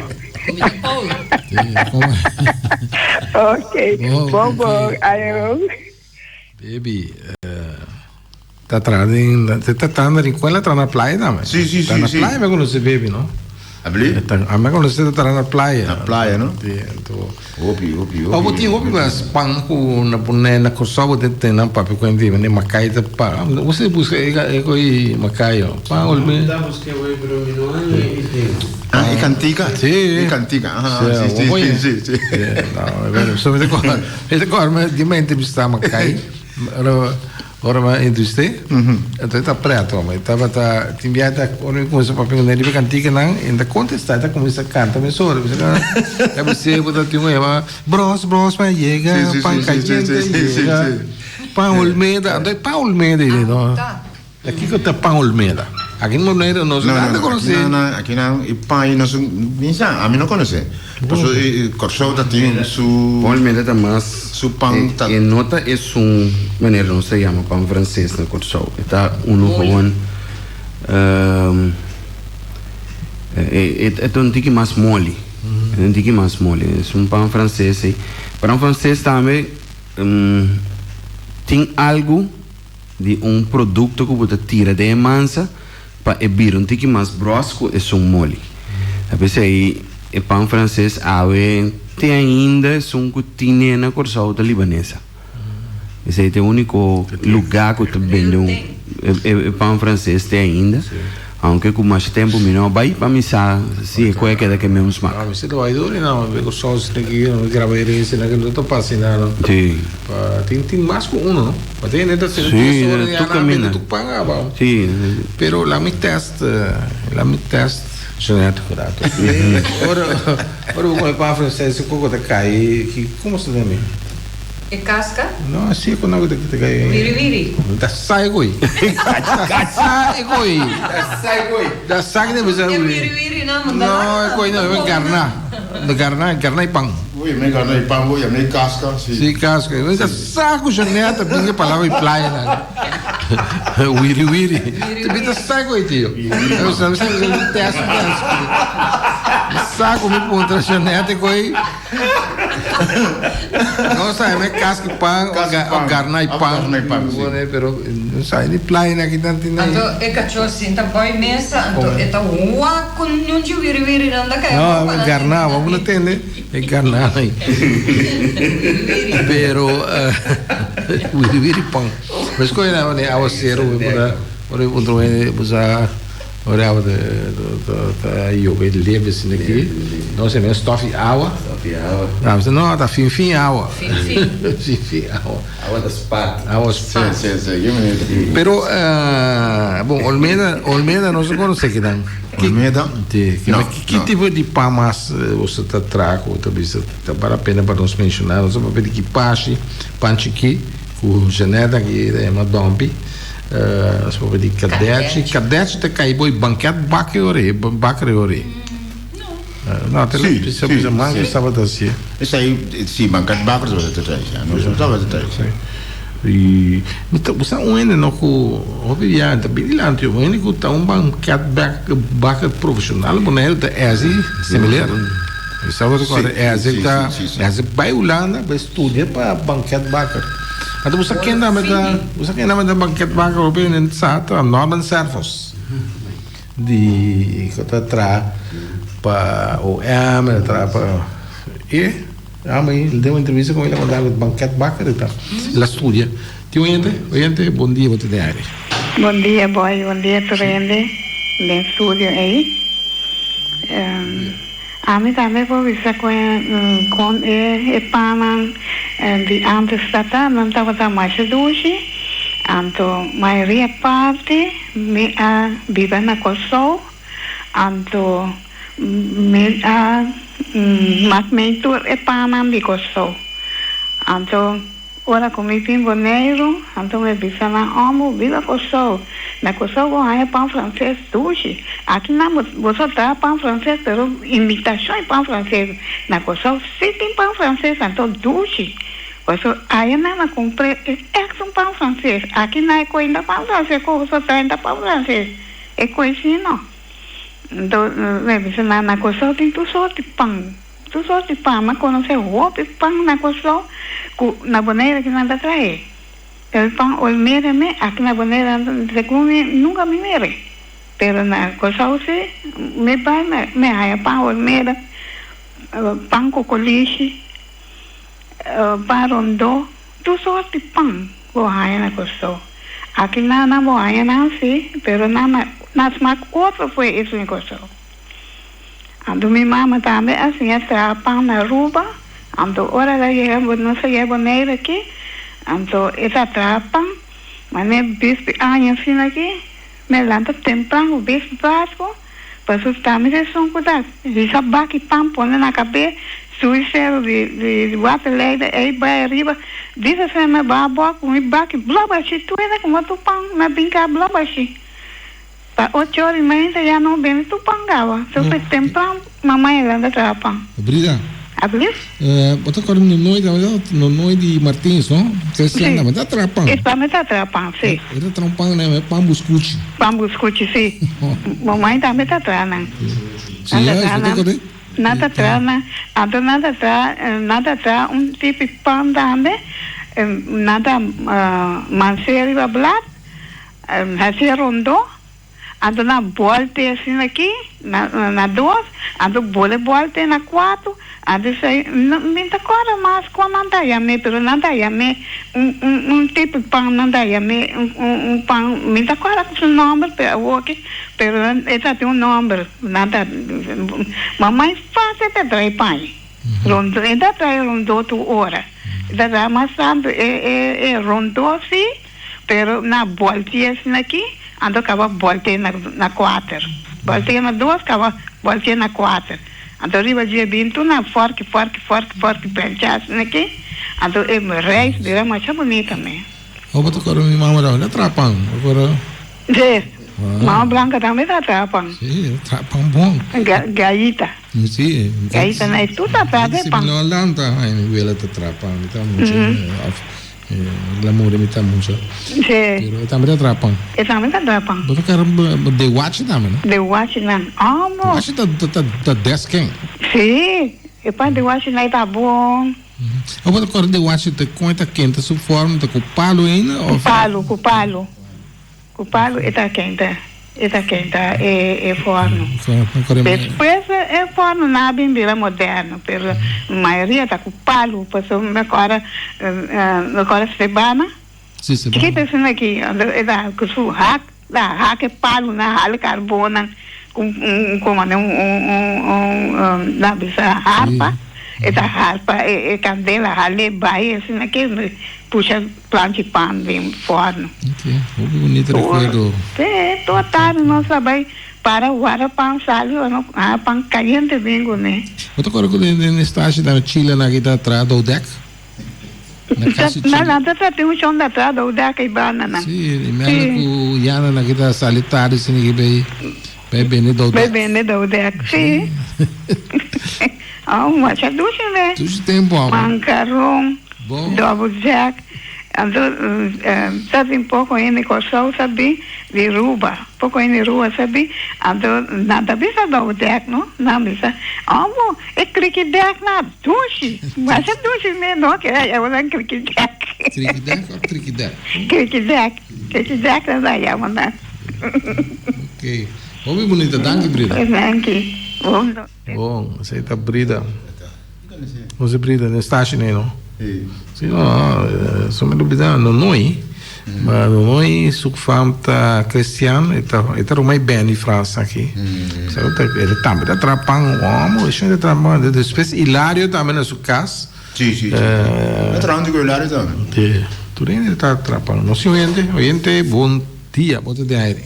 Ok, bon bon, ayo. Baby, ta traha den, ta traha na Rincon, el a traha na playa tambe. Sí, sí, sí. Ta na sí. playa mi a conoce Baby, no? Abli? A mi a conoce ta traha na playa. Na playa, no? Sí, anto. Hopi, hopi, hopi. Oh, bo tin hopi mas pan ku na pone na Kòrsou bo tin ten nan papia ku hende mende Makai ta pa. Bo si buska e e koi Makai oh. Pan olme. Ta buska e pero mi no haña e idea. Ah, e kantika? Sí. E kantika, ah, sí, sí, sí, sí. No, bueno, so mi ta kòrda. Mi ta kòrda mi di mi a entrevistá Makai, ora ora mi a entrevist'é, enton e ta prèt homber, e tabata tin biaha ta ora mi kuminsá papia kuné riba e kantikanan, e ta kontestá, e ta kuminsá kanta mesora, mi bisa e bis'é bo ta tin un yama bros bros pa yega, pan kayente yega, pan olmeda, anto e pan olmeda ei no, ta kiko ta pan olmeda? Aki na Boneiru nos no ta konosé. No, no, aki nan e pan ei nos, mi sa, ami no konosé. Paso e Kòrsou ta tin su. Pan Olmeda ta mas. Su pan ta. E no ta esun manera nos ta yama pan franses na Kòrsou. E ta unu gewoon e ta un tiki mas moli. E ta un tiki mas moli. Esun pan franses ei. Pan franses tambe tin algu di un produkto ku bo ta tira den e mansa. Pa e bira un tiki mas bros ku esun moli. Ta p'esei e pan franses awe te ainda esun ku tine na Kòrsou ta libanesa. Esei ta e úniko lugá ku ta bende un e pan franses te ainda. Aunke ku mas tempu mi no a bai pa mi sa si e koe a keda ku e mesun smak. Mi si ta bai dor i nan mi Kòrsou si ta ki mi graba herensia nan no ta pasa i nan. Tin tin mas ku uno no. Pa tin hende ta sera Sí, 10 ora di tur ana caminda. bende tur pan aba. Sí. Pero la mi test, la mi test genético rato. Ora, ora bo come pan francés, e coco ta cai, ki, como se ta mi? E casca? No, así e cono ta ta cai. Wiri wiri. Ta sai coi. Ta sai coi. Ta sai coi. Ta sai de bisa. E wiri wiri na manda. No, e coi no, e garna. Garna, garna y pan. Oye, me garna y pan, oye, me casca, sí. Sí, casca. Mi ta sa cu Jeanette ta bin e palabra y playa nan. Wiri wiri. Mi ta sa cu e tio. Mi sa mi sa mi test test. Mi sa cu mi puntra Jeanette cu No sa me casca y pan o garna y pan. Garna y pan, sí. Pero no sa ni playa nan aki tan tin. Anto e cachor sinta boy mesa anto e ta wak cu nunchi wiri wiri nan ta cay No, garna, bo no tende. E garna ei. Pero wiri wiri pan. Pero escoge na mane awacero we por ora we puntra wende bo sa ora awa ta ta yobe lebe asina aki. No se men stof di awa. Stof di awa. No, mi sa no ta fin fin awa. Fin fin. Fin fin awa. Awa ta spat. Awa spat. Si, si, si. Pero bon Olmeda Olmeda nos a conoce kinan. Olmeda? Si. No, Ki no. tipo di pan mas boso ta traha ku ta bisa ta bal la pena pa nos menshoná? Nos a papia di kipashi, pan chikí ku Jeanette aki ta yama dòmpi. Nos a papia di kadechi. Kadechi ta kai bo e banket bak e ora ei, bakker e ora ei. No, te Sí, bisa sí, bisa mas sí. ku tabata hasié. Esei, sí, banket bakker tabata ta traha, ya. Nos no tabata traha esei. I mi ta usa un hende no ku hopi bia ta bin dilanti un hende ku ta un banket baker profesional Boneiru ta Ezzy Similer. Mi sa bo ta kòrda Ezzy ta Ezzy bai Hulanda bai studia pa banket baker. Anto bo sa ken tambe ta bo sa ken tambe ta banket baker hopi hende sa ta Norman Servos di ku ta traha pa OM ta traha pa e. Ah, mi den un entrevista con el a conta cu banket bakker e ta. El a studia. Tin oyente? Oyente, bon dia, bo ta den aire. Bon dia boy, bon dia tur hende den studio ei. Ami tambe por bisa cu con e pannan di antes ta ta, nan tabata masha dushi. Anto mayoria parti mi a biba na Kòrsou. Anto mi a mak mei tur e pannan di Kòrsou. Anto ora ku mi bin Boneiru, anto mi bisa nan, Òmbu, biba Kòrsou. Na Kòrsou bo haña pan franses dushi. Aki nan bo bo sa traha pan franses, pero imitashon e pan franses. Na Kòrsou si tin pan franses, anto dushi. Pasobra aya nan a kumpr'é e ègt un pan franses. Aki nan e koinda pan franses ku bo sa traha ta pan franses. E koe no. Nto mi bisa nan na Kòrsou tin tur sort di pan, tur sort di pan. Mi a konosé hopi pan na Kòrsou ku na Bonaire ki nan ta trahe. Pero e pan Olmere me aki na Bonaire segun mi nunka mi mira. Pero na Kòrsou si mi bai mi haña pan Olmere, pan kokolishi, pan rondó. Tur sort di pan bo haña na Kòrsou. Aki nan nan bo haña nan sí, pero nan na nan smak otro fo'i esun di Kòrsou. Anto mi mama tambe a siña traha pan na Aruba, anto ora el a yega nos a yega Boneiru aki, anto e ta traha pan, manera bispi aña asina aki, mi a lanta tempran ku bispi Pasku, Pasobra ta mi esun ku ta hisa baki pan pone na kabes, subi seru di waterleiding ei bai ariba, bisa esei mi baha abou ku mi baki blobashi, tur hende ku moto pan mi a bin ka blobashi. Pa ocho ora y media ya no bende tur pan caba. So pues tempran mama e lanta traha pan. Brida. Alsjeblieft. Bo ta corda Nonoy tambe ta Nonoy di Martins no? Cristian tambe ta traha pan. E tambe ta traha pan si. E ta traha un pan nan pan buscuchi. Pan buscuchi si. Mamai tambe ta traha nan. Si juist bo ta corda? Nan ta traha nan anto nan ta traha nan ta traha un tipi pan tambe nan ta mansea riba blad. Hasi rondó, anto nan bòlt'e asina aki na dos, anto bole bòlt'e na kuatu, anto esei mi ta kòrda mas kon nan ta yam'é, pero nan ta yam'é un un un tipo di pan nan ta yam'é un un pan mi ta kòrda ku su nòmber pero awoki pero e ta tin un nòmber nan ta mamai fásil ta trae pan rondó e ta trae rondó tur ora e ta traha mas tantu e e rondó si. Pero na boltie asina aki, anto kaba boltie na na kuater. Boltie na dos, kaba boltie na kuater. Anto riba dje bin tur na fòrki, fòrki, fòrki, fòrki plencha asina aki, anto e reis bira masha bunita me. Ho bo ta kòrda mi mama tambe ta traha pan, bo kòrda? Sí, mama Blanca tambe ta traha pan. Sí, e ta traha pan bon. Gallita. Sí. Gallita na e tur ta traha de pan. Si mi no a lanta, ai mi wela ta traha pan, mi ta mucha òf. La muri mi ta mucha. Sí. Pero e tambe ta traha pan. E tambe ta traha pan. Bo ta kere de wachi tambe, no? De wachi nan. Amo. Wachi ta ta ta des ken. Sí. E pan de wachi nan e ta bon. Bo ta kore de wachi ta kon e ta kenta su forma ta ku palu ainda of? Ku palu, ku palu. Ku palu e ta kenta, e ta kenta e e forno. Despues e forno nan a bin bira moderno, pero mayoria ta ku palu, pasobra mi acorda mi acorda Sebana, chikito asina aki, e ta ku su hak, ta hak e palunan, hala e karbonnan ku un komo un un un nan bisa harpa, e ta harpa e kandela hal'e bai asina aki pusha. Planchi pan den forno. Ok, hopi bunito recuerdo. Sí, tur tardi nos a bai para warda pan sali ora nos haña pan cayente bin cune. Bo ta acorda cu den den estashi ta Chile nan aki ta traha doudek? Na casi Chile. Nan ta tin un shon ta traha doudek ei banda nan. Sí, i menda cu Yana nan aki ta sali tardi asina aki bay bay bende doudek. Bay bende doudek, sí. Oh, masha dushi me. Dushi tempo amo. Mancaron. Double jack. Anto ta tin poko hende Kòrsou sa bin di Ruba. Poko hende Ruba sa bin. Anto nan ta bisa double jack no. Nan bisa, Omo, e kriki dèk na dushi. Masha dushi mes no ke a yama nan kriki dèk. Kriki dèk òf triki dèk? Kriki dèk. Kriki dèk nan ta yama nan. Ok. Hopi bunita. Danki Brida. Danki. Bon. Bon, esei ta Brida. Nos e Brida den stashi nei no. Si no, so mi lubida Nonoi. Ma Nonoi su fam ta Christian, e ta e ta rumai Benny Frans aki. So ta e tambe ta traha pan homo, e ta traha pan. Despues Hilario tambe na su kas. Si, si, si. Ta traha huntu ku Hilario tambe. Si. Tur hende ta traha pan. Nos tin oyente, oyente bon dia, bo ta den aire.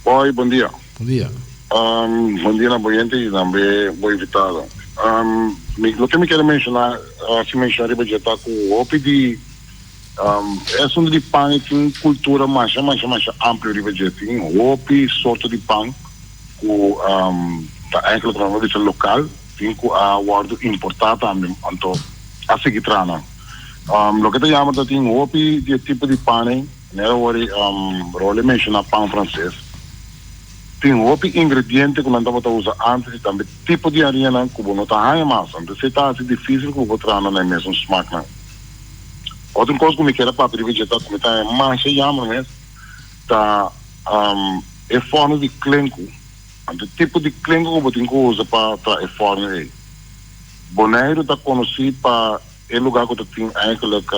Hoi, bon dia. Bon dia. Bon dia na bo oyente y tambe bo invitado. Mi, loke mi kier menciona, haci mencion riba dje ta cu hopi di e asunto di pan e tin un cultura masha, masha, masha amplio riba dje. Tin hopi sorto di pan cu ta eigenlijk nos a bisa local, tin cu a wordo importa tambe, anto a sigui traha nan. Loke ta yama ta tin hopi di e tipo di pan ey. Manera wor Rolly menshoná pan franses, tin hopi ingrediente ku nan tabata usa ántes i tambe tipo di hariñanan ku bo no ta haña mas. Anto esei ta hasi difísil ku bo por traha nan na e mesun smaknan. Otro kos ku mi kier a papia riba dje ta ku mi ta haña masha jammer mes ta e fòrnu di klenku. Anto tipo di klenku ku bo tin ku usa pa traha e fòrnu ei. Boneiru ta konosí pa. E lugar ku ta tin eigenlijk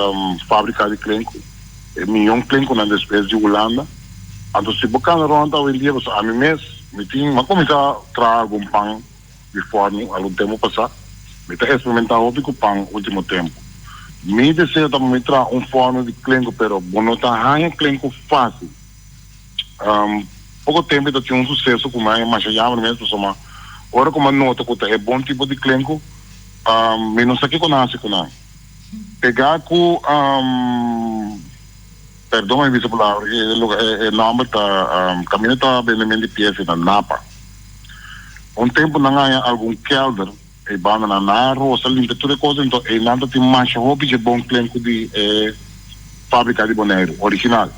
fabrika di klenku, e miyon klenkunan despues di Hulanda. Anto si bo kana rond awendia, pasobra ami mes mi tin, mi a kuminsá traha algun pan di fòrnu algun tempu pasá. Mi ta eksperimentá hopi ku pan último tempu. Mi deseo ta pa mi traha un fòrnu di klenku, pero bo no ta haña klenku fásil. Poko tempu ta tin un suseso ku mi a haña masha yamber mes, pasobra ora ku mi a nota ku ta e bon tipo di klenku, Mi no sa kiko nan hasi ku nan. Pegá ku. Perdon mi bisa palabra e luga e nomber ta caminda ta bende di pieza na Napa. Un tempo nan haña algun kelder e banda nan nan a rosa limpia tur e cos ento eynan ta tin masha hopi dje bon klenku di e fabrica di Boneiru original.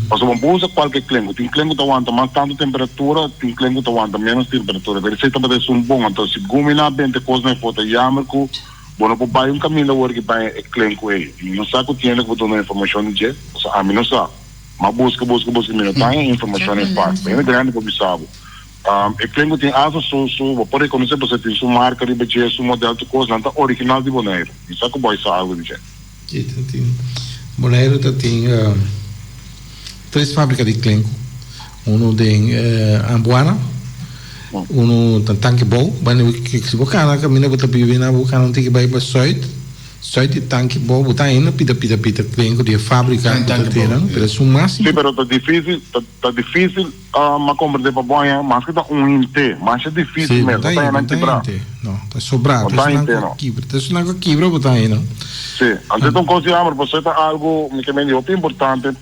Pasobra bo por usa cualke klenku tin klenku ta wanta mas tanto temperatura tin klenku ta wanta menos temperatura pero esey tabata esun bon anto si gumi nan a benta e cos nan efo ta yamer cu Bo no por bai un kaminda awor ki bai e klen ku ei. Mi no sa ku tiende ku bo duna informashon di dje, pasobra ami no sa. M'a buska, buska, buska, mi no ta haña informashon ei fásil. Hende grandi por bisa bo. E klen ku tin asta su, su, bo por rekonosé pasobra e tin su marka riba dje, su modèl, tur kos. Nan ta original di Boneiru. Mi sa ku bo a sa algu di dje. Sí, ta tin. Boneiru ta tin tres fábrika di klenku. Uno den Ambuana, uno ta Tanki Bou. Bueno, si bo kana kaminda bo ta biba na bo kana un tiki bai pa sùit, sùit di Tanki Bou bo ta ainda pita pita pita klenku di e fábrika ku ta tenen, pero esun mas. Sí, pero ta difísil, ta difísil ma komprendé pa bo haña maske ta un hinte, masha difísil mes, bo ta haña nan kibrá. No, ta sobrá, ta esun nan ku kibra, ta esun nan ku kibra bo ta haña nan. Sí, anto ta un kos di hamber, pasobra ta algu mi ke mende hopi importante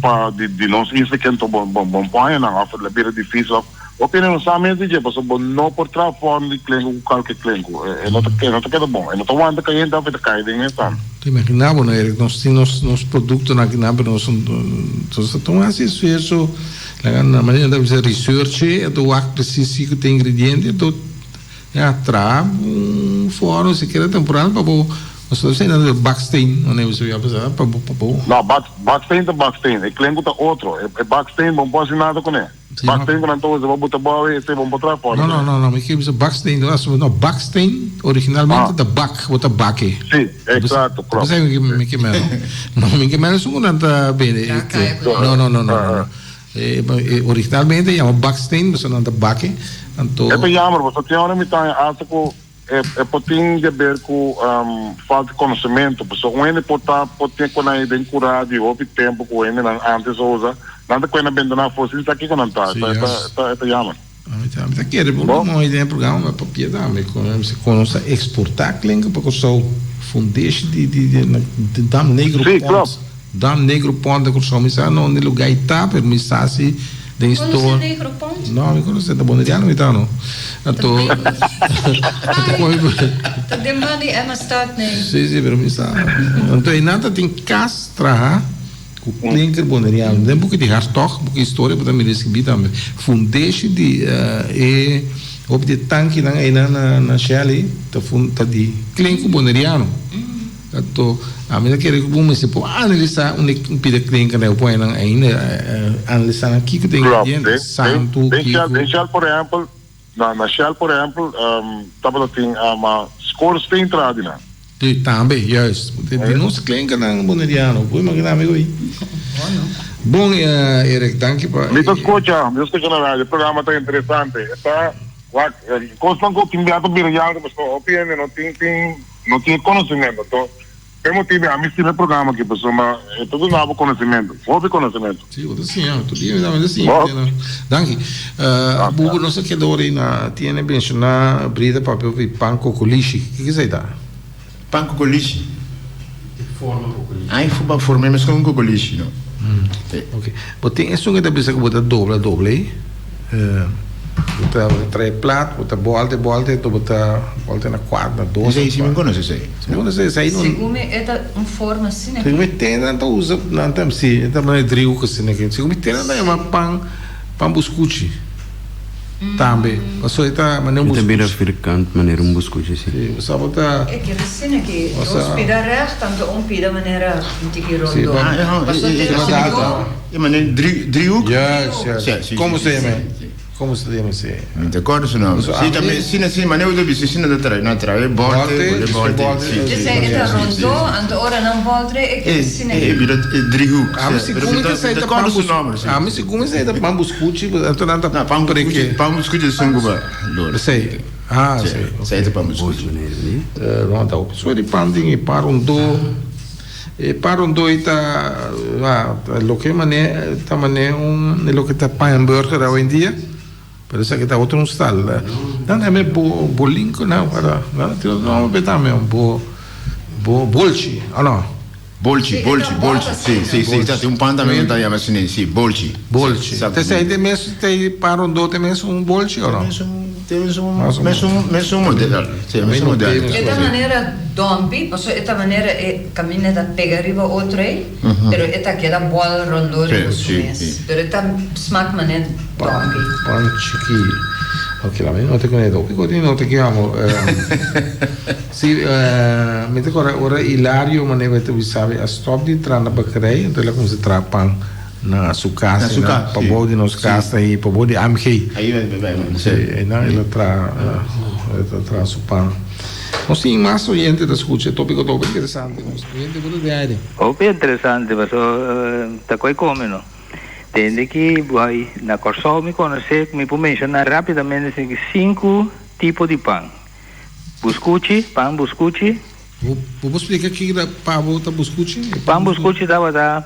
pa di di nos isla kento bo bo bo por haña nan òf la bira difísil òf bo kende no sa mes di dje pasobra bo no por traha fòrno di klenku ku kalke klenku e no ta e no ta keda bon e no ta wanta kayente òf e ta kai den e sand. Ta imaginá bo no Eric nos tin nos nos produktonan akinan pero nos nos ta tuma hasi esfuerso laga na manera nan ta bisa research a wak presis kiko ta e ingrediente anto ya traha un fòrno sikiera temporal pa bo Nos ta bisa nan baksteen, no ne bisa bisa pa bo pa bo. No, bak baksteen ta baksteen, e klenku ta otro. E e baksteen bo no por hasi nada kuné. Baksteen ku nan ta usa pa buta bou esei bo no por traha fòrno No, no, kuné. no, no, mi ke bisa baksteen no asu no baksteen originalmente ta bak, bo ta bake. Sí, eksakto, klopt. Bo sa mi mi ke meno. No, mi ke meno esun ku nan ta bende. No, no, no, no, no. E e originalmente yama baksteen, pasobra nan ta bake, anto. E ta jammer, pasobra tin ora mi ta haña asta ku. E por tin di haber ku falta di konosementu, pasobra un hende por ta por tin ku nan den kurá di hopi tempu ku hendenan ántes a usa, nan ta kuena benta nan afó sin sa kiko nan ta. E ta jammer. Ami ta ami ta kere por un mooi den e programa ma papia tambe ku kon nos ta eksportá klinker pa Kòrsou fundeshi di di di Dam Negro Pont Dam Negro Pont na Kòrsou mi sa no unda e lugá ei ta pero mi sa si Den Conoce Negro Pont? No, mi conoce, ta boneriano mi ta no. Anto, Ta den man di Emma Stad nee. Sí, sí, pero mi sa. Anto einan ta tin kas traha ku klinker boneriano. Den buki di Hartog, buki historia bo ta mira escribi tambe. Fundeshi di e hopi di e tankinan einan na na Shelley ta fun ta di klinker boneriano. Anto, ami ta kere ku bo mester por analisá un un pida klinker na e pone nan ainda analisá nan kiko ta ingrediente, santu, Den kiko. Shell, den Shell por ehèmpel, na na Shell por ehèmpel, tabata tin ama skoorsteen traha di nan. Sí, tambe, juist. Di nos klinkernan boneriano, bo imaginá mi oí. Bon, Erik, danki pa. Mi ta skucha, mi ta skucha na radio, e programa ta interesante. E ta, wak, kosnan ku tin bia ta bira yalta pasobra hopi hende no tin tin. No tin e konosementu. Anto, p'e motibu ami stima e programa aki, pasobra e ta duna bo konosementu, hopi konosementu. Si, bo ta siña, tur dia mi ta siña. Danki. Bubu, nos a keda ora ei na tiene menshoná Brida papia di pan kokolishi. Kiko esei ta? Pan kokolishi? Ai, forma forma mes kon kokolishi, no. Ok. Bo tin esun ku ta bisa ku bo ta dobla dobla ei? Bo ta trae plat, bo ta bolte bolte, enton bo ta bolte na kuat, na dos. Esei si mi konosi esei. Si mi konosi esei no. Segun mi e ta un forma asina ki. Segun mi te nan ta usa, nan ta, si, e ta manera driehoek asina ki. Segun mi te nan ta yama pan, pan buskuchi tambe. Pasobra e ta manera un E ta bira buskuchi. firkant manera un buskuchi si. Si, bo sa bo ta. E keda asina ki dos pida règt anto un pida manera un tiki rondó. Pasobra te rondó. E manera driehoek? Juist, juist. Como se llama? Como se llama ese? Mi ta acorda su nomber. Si, tambe, si, si, manera bo ta bisa, si nan ta trae, nan trae bolte, bolte, bolte, si, si, Esei e ta rondó, anto ora nan boltre e keda asina. E bira e driehoek. Ami si Pero come mi ta, ta mi ta acorda su nomber, si. Ami si come sa ta pan buscuchi, anto nan ta No, pan buscuchi, pan buscuchi esun cu ba lora. Esei, ah, Si, esei. esei ta pan buscuchi. No, ta hopi soort di pan tin, e pan rondó. E pan rondó ei ta loke mane ta mane un loke ta pan hamburger awendia pero esaki ta otro un stal nan ta yama bo bolinco nan wara nan tin otro nomber pe tambe bo bo bolchi o no. Bolchi, bolchi, bolchi. Si, si, si. Ta tin un pan tambe ta yama asina, si, bolchi. Bolchi. Te esei te mes te pan rondó te mes un bolchi o no? Te mes un, mes un, mes un modelo. Si, mes un modelo. E ta manera dòmpi, pasobra e ta manera e kaminda ta pega riba otro ei, pero e ta keda bòl rondó riba su mes. Pero e ta smak manera dòmpi. Pan chikí. Ok, laat mi nota ku e hopi kos di nota aki amo. Si, mi ta kòrda ora Hilario manera ta bisa mi a stòp di traha na bakerij, anto el a kuminsá traha pan na su kas, Na su kas, pa bou di nos kas ahí, pa bou di AMG. Ahí bai, si. Einan el a traha, el a traha su pan. Nos tin mas oyente ta skucha, e topiko ta hopi interesante. Nos oyente bo ta den aire. Hopi interesante, paso ta koe kome no. Tende ki bai na Kòrsou mi konosé, mi por menshoná rápidamente sinku tipo di pan. Buskuchi, pan buskuchi. Bo por splika kiko ta pa bo ta buskuchi? Pan buskuchi tabata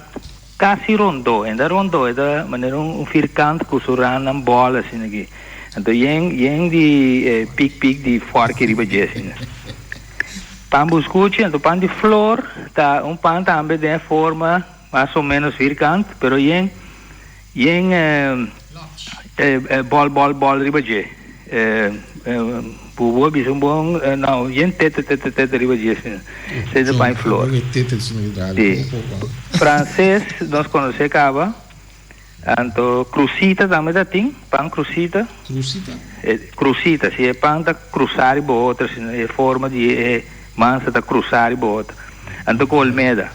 kasi rondó, e ta rondó, e ta manera un firkant ku su randnan bòl asina aki. Anto yen yen di pik pik di fòrki riba dje asina. Pan buskuchi, anto pan di flor ta un pan tambe den e forma mas o ménos firkant, pero yen Yen e bòl bòl bòl riba dje. Bubu a bisa un bon no yen tete tete tete riba dje asina. Esei ta paña flor. Si. Franses nos konosé kaba. Anto krusita tambe ta tin, pan krusita. Krusita? Krusita, si e pan ta krusá riba otro asina, e forma di e mansa ta krusá riba otro. Anto kolmeda.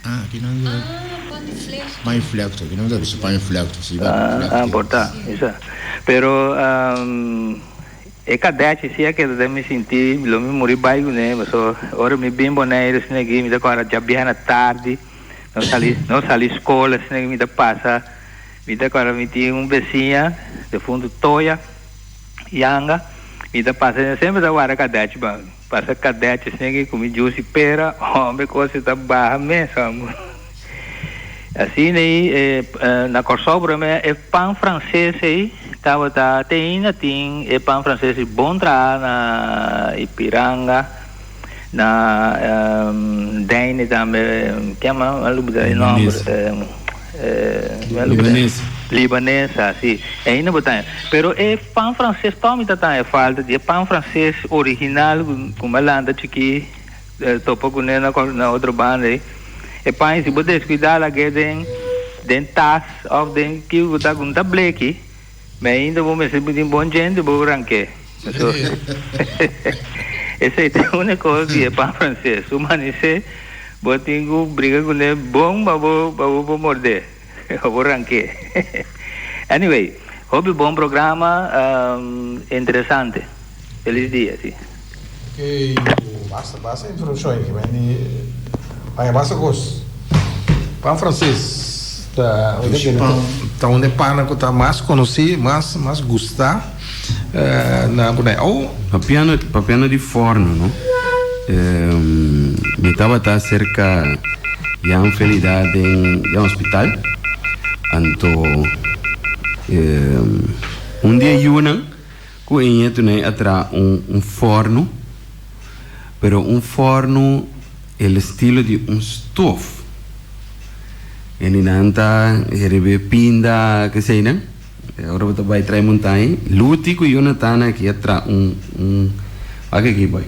Ah, aki nan ta pan flekto, aki nan ta bisa pan flekto, si ba flekto. Ah, por ta, isa. Pero e kadechi si a keda den mi sinti, lo mi muri bai kuné, paso ora mi bin Boneiru asina aki, mi ta kòrda djabièrnè tardi, nos sali, nos sali skol asina aki, mi ta pasa, mi ta kòrda mi tin un besiña, defuntu Toya Yanga, mi ta pasa, semper ta warda kadechi pa mi. Pasa kadechi asina ki ku mi jusi pera, hombre kos ta baha mes hombre. Asina ei na Kòrsou por ejemplo e pan franses ei tabata te ainda tin e pan franses ei bon traha na Ipiranga na Deine tambe kiama a lubida e nomber. Libanesa. Libanesa, si. Ainda bo ta. Pero e pan frances tog mi ta ta e falta di e pan frances original cu mi a lanta chiki topa cune na na otro banda ey. E pan si bo descuida lag'e den den tas of den kico cu ta cu no ta bleki, ma ainda bo mester tin bon djente bo ranke. Esey ta e unico di e pan frances. Su manisé bo tin cu briga cune bon pa bo pa bo por mordé pa bo ranké. Anyway, hopi bon programa, interesante. Feliz dia, si. Oké, basta basta informashon aki men di paña basta kos. Pan franses ta ta un di e pannan ku ta mas konosí, mas mas gustá na Brunei. Oh. Papiando papiando di forno no mi tabata serka Jan Felida den den hospital anto un di e yunan Ku e ñetunan a traha un un fòrnu, pero un fòrnu el estilo di un stof. E ni nan ta herebé pinda keseinan. Ora bo ta bai trae montaña, Luti ku Yonatan aki a traha un un wak aki boy.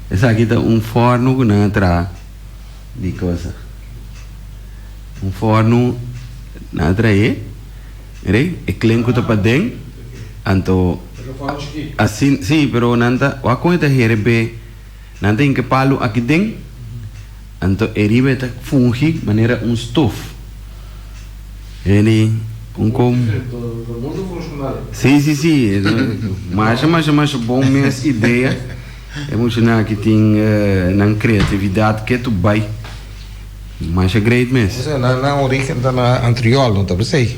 Esaki ta un fòrnu ku nan a traha di cosa. Un fòrnu nan a trae. Mire, e klen ku ta paden, anto asin, sí, pero nan ta, wak kon e ta herebé, nan ta hinka e palu aki den, anto e riba e ta fungi manera un stof. Hende, un kom. Sí, sí, sí, masha, masha, masha bon mes idea. E muchanan aki tin nan kreatividat ke tu bai. Masha great mes. Osea nan nan origen ta na Antriol no ta pesey.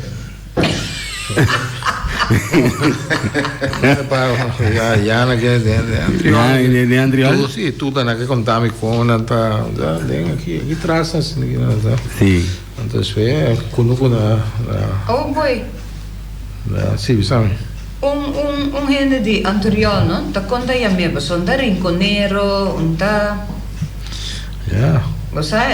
Ya ya na ke den den Antriol. Ya den den Antriol. Tu si tu ta na ke konta mi kon nan ta ya den aki aki tras asina ki nan ta. Si. Anto despues kunuku na na. Oh boy. Na si bisa mi. Un un un hende di Antriol no ta konta yam'é pasobra un ta rinconero un ta. Ya. Bo sa,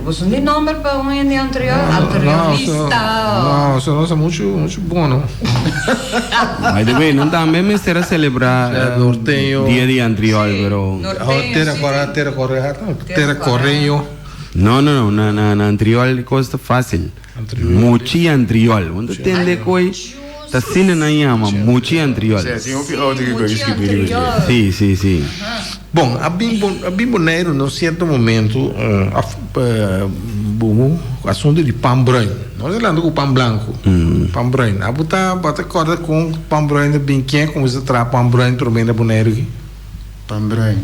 bo son di nomber pa un hende anterior, anteriorista. No, eso no sa mucho, mucho bon, no. By the way, nan tambe mester a celebra Dia di Antriol, pero. Norteño, sí. Tera Correa, Tera Correño. No, no, no, na, na, na Antriol cos ta facil. Muchi Antriol. Bo ta tende koe ta asina nan yama, Muchi Antriol. Sí, sí, sí. Bon, a bin a bin Boneiru na un sierto momento of bumu asunto di pan bruin. No ta hablando ku pan blanku, pan bruin. Abo ta bo ta kòrda kon pan bruin ta bin? Ken a kuminsá traha pan bruin promé na Boneiru aki? Pan bruin.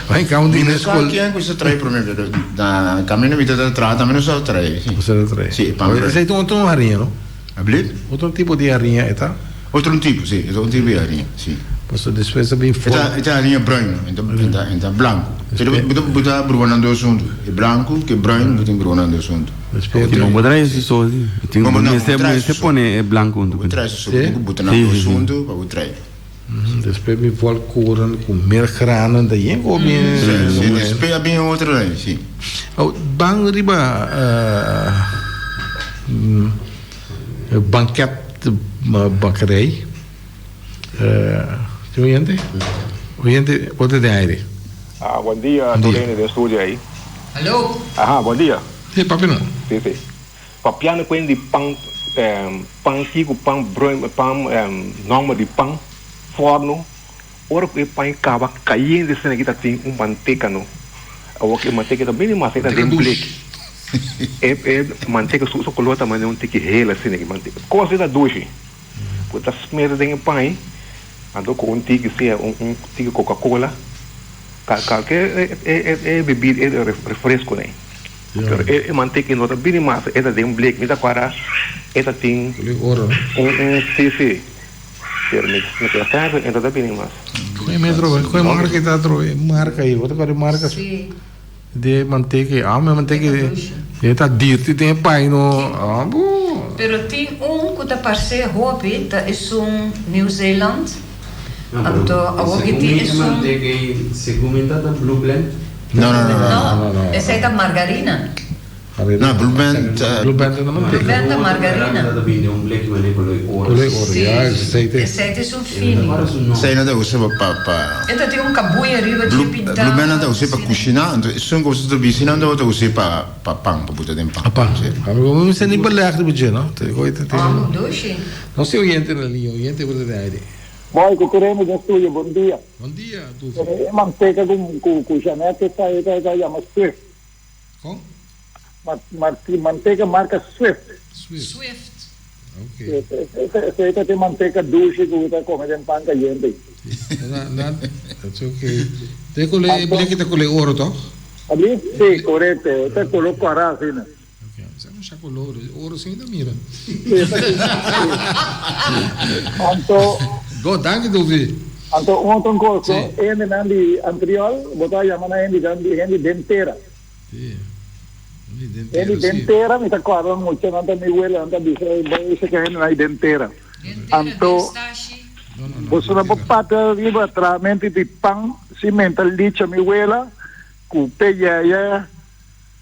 Bai ka un di na skol. Ken a kuminsá traha promé pero na kaminda mi ta traha tambe nos a traha. Nos a traha. Sí, pan bruin. Esei ta un otro hariña no? Ablit? Otro tipo di hariña e ta? Otro tipo, si. E ta un tipo di hariña, si. Pasobra despues ta bin for. E ta hariña bruin, e ta, e ta, e ta blanku. Pero bo ta, bo ta bruha nan dos huntu. E blanku ku e bruin bo tin bruha nan dos huntu. Despues Bo bo trae su so, si. Tin, Bo bo no, bo mester, trae mester su so. pone e blanku huntu Bo kuné. trae su so, Si? bo tin ku buta nan Si, dos si, si. huntu pa bo trae. Despues bin volkoren ku mer granen ta yen ku bin. Si, si, despues a bin otro rei, si. Au, ban riba Banket bakkerij. Tin oyente? Oyente, bo ta den aire. Ah, bon dia, tur hende den studio ei. Hallo. Aha, bon dia. Sí, papia no. Sí, sí. Papiando cu hende di pan, pan chico, pan bruin, pan normal di pan, forno, ora cu e pan caba cayente asina aki ta tin un manteca no. Awor cu e manteca ta bini mas, e ta den blik. E e manteka su su kolor ta manera un tiki hel asina ki manteka. Kos ta dushi. Bo ta smer den e pan anto ku un tiki sea un un tiki coca cola kalke e e e bebida e refresco nei. Pero e e manteka no ta bini mas e ta den blik mi ta kuadra e ta tin un un si si pero mi mi ta sa e no ta bini mas. Koe metro koe marka e ta atrobe marka ei bo ta kuadra e marka. De manteke, ah mi manteke e ta dirti den e pai no, ah bo. Pero tin un ku ta parse hopi ta esun New Zealand, anto awor ki tin esun. Segun mi ta ta Blue Blend. No no no no. No, esei ta margarina. No, Blue Band ta. Blue Band ta manteka. Blue Band ta margarina. Color oro, ya, esei ta. Esei ta esun fini. Esei nan ta usa pa pa. E ta tin un kabuya riba dje pintá. Blue Band nan ta usa pa kushiná, anto esun ku boso ta bisti nan ta usa pa pa pan, pa buta den pan. Pa pan. Amigo, mi mester ni beleg riba dje, no? Te koe ta tin. Oh, dushi. Nos tin oyente na liña, oyente por ta den aire. Boy, ku tur hende den studio, bon dia. Bon dia, Dufi. E manteka ku ku Jeanette ta ta yama Swift. Kon? Manteka marka Swift. Swift. Ok. Esei ta tin manteka dushi ku ta kome den pan kayente. That's ok. Te kole, e bleki ta kole oro toch? Abli? Si, korekto. Ta kolo kòrá asina. Ok. Sa no sa kolo oro. Oro sin ta mira. Anto. Go, danki Duvi. Anto un otro kos, e hendenan di Antriol, bo ta yama nan hende den tera. Hende den tera, mi ta kòrda mucha nan ta mi wela nan ta bisa bo esaki hendenan ei den tera. Anto boso nan por papia riba trahamentu di pan si menta licha mi wela ku peyeye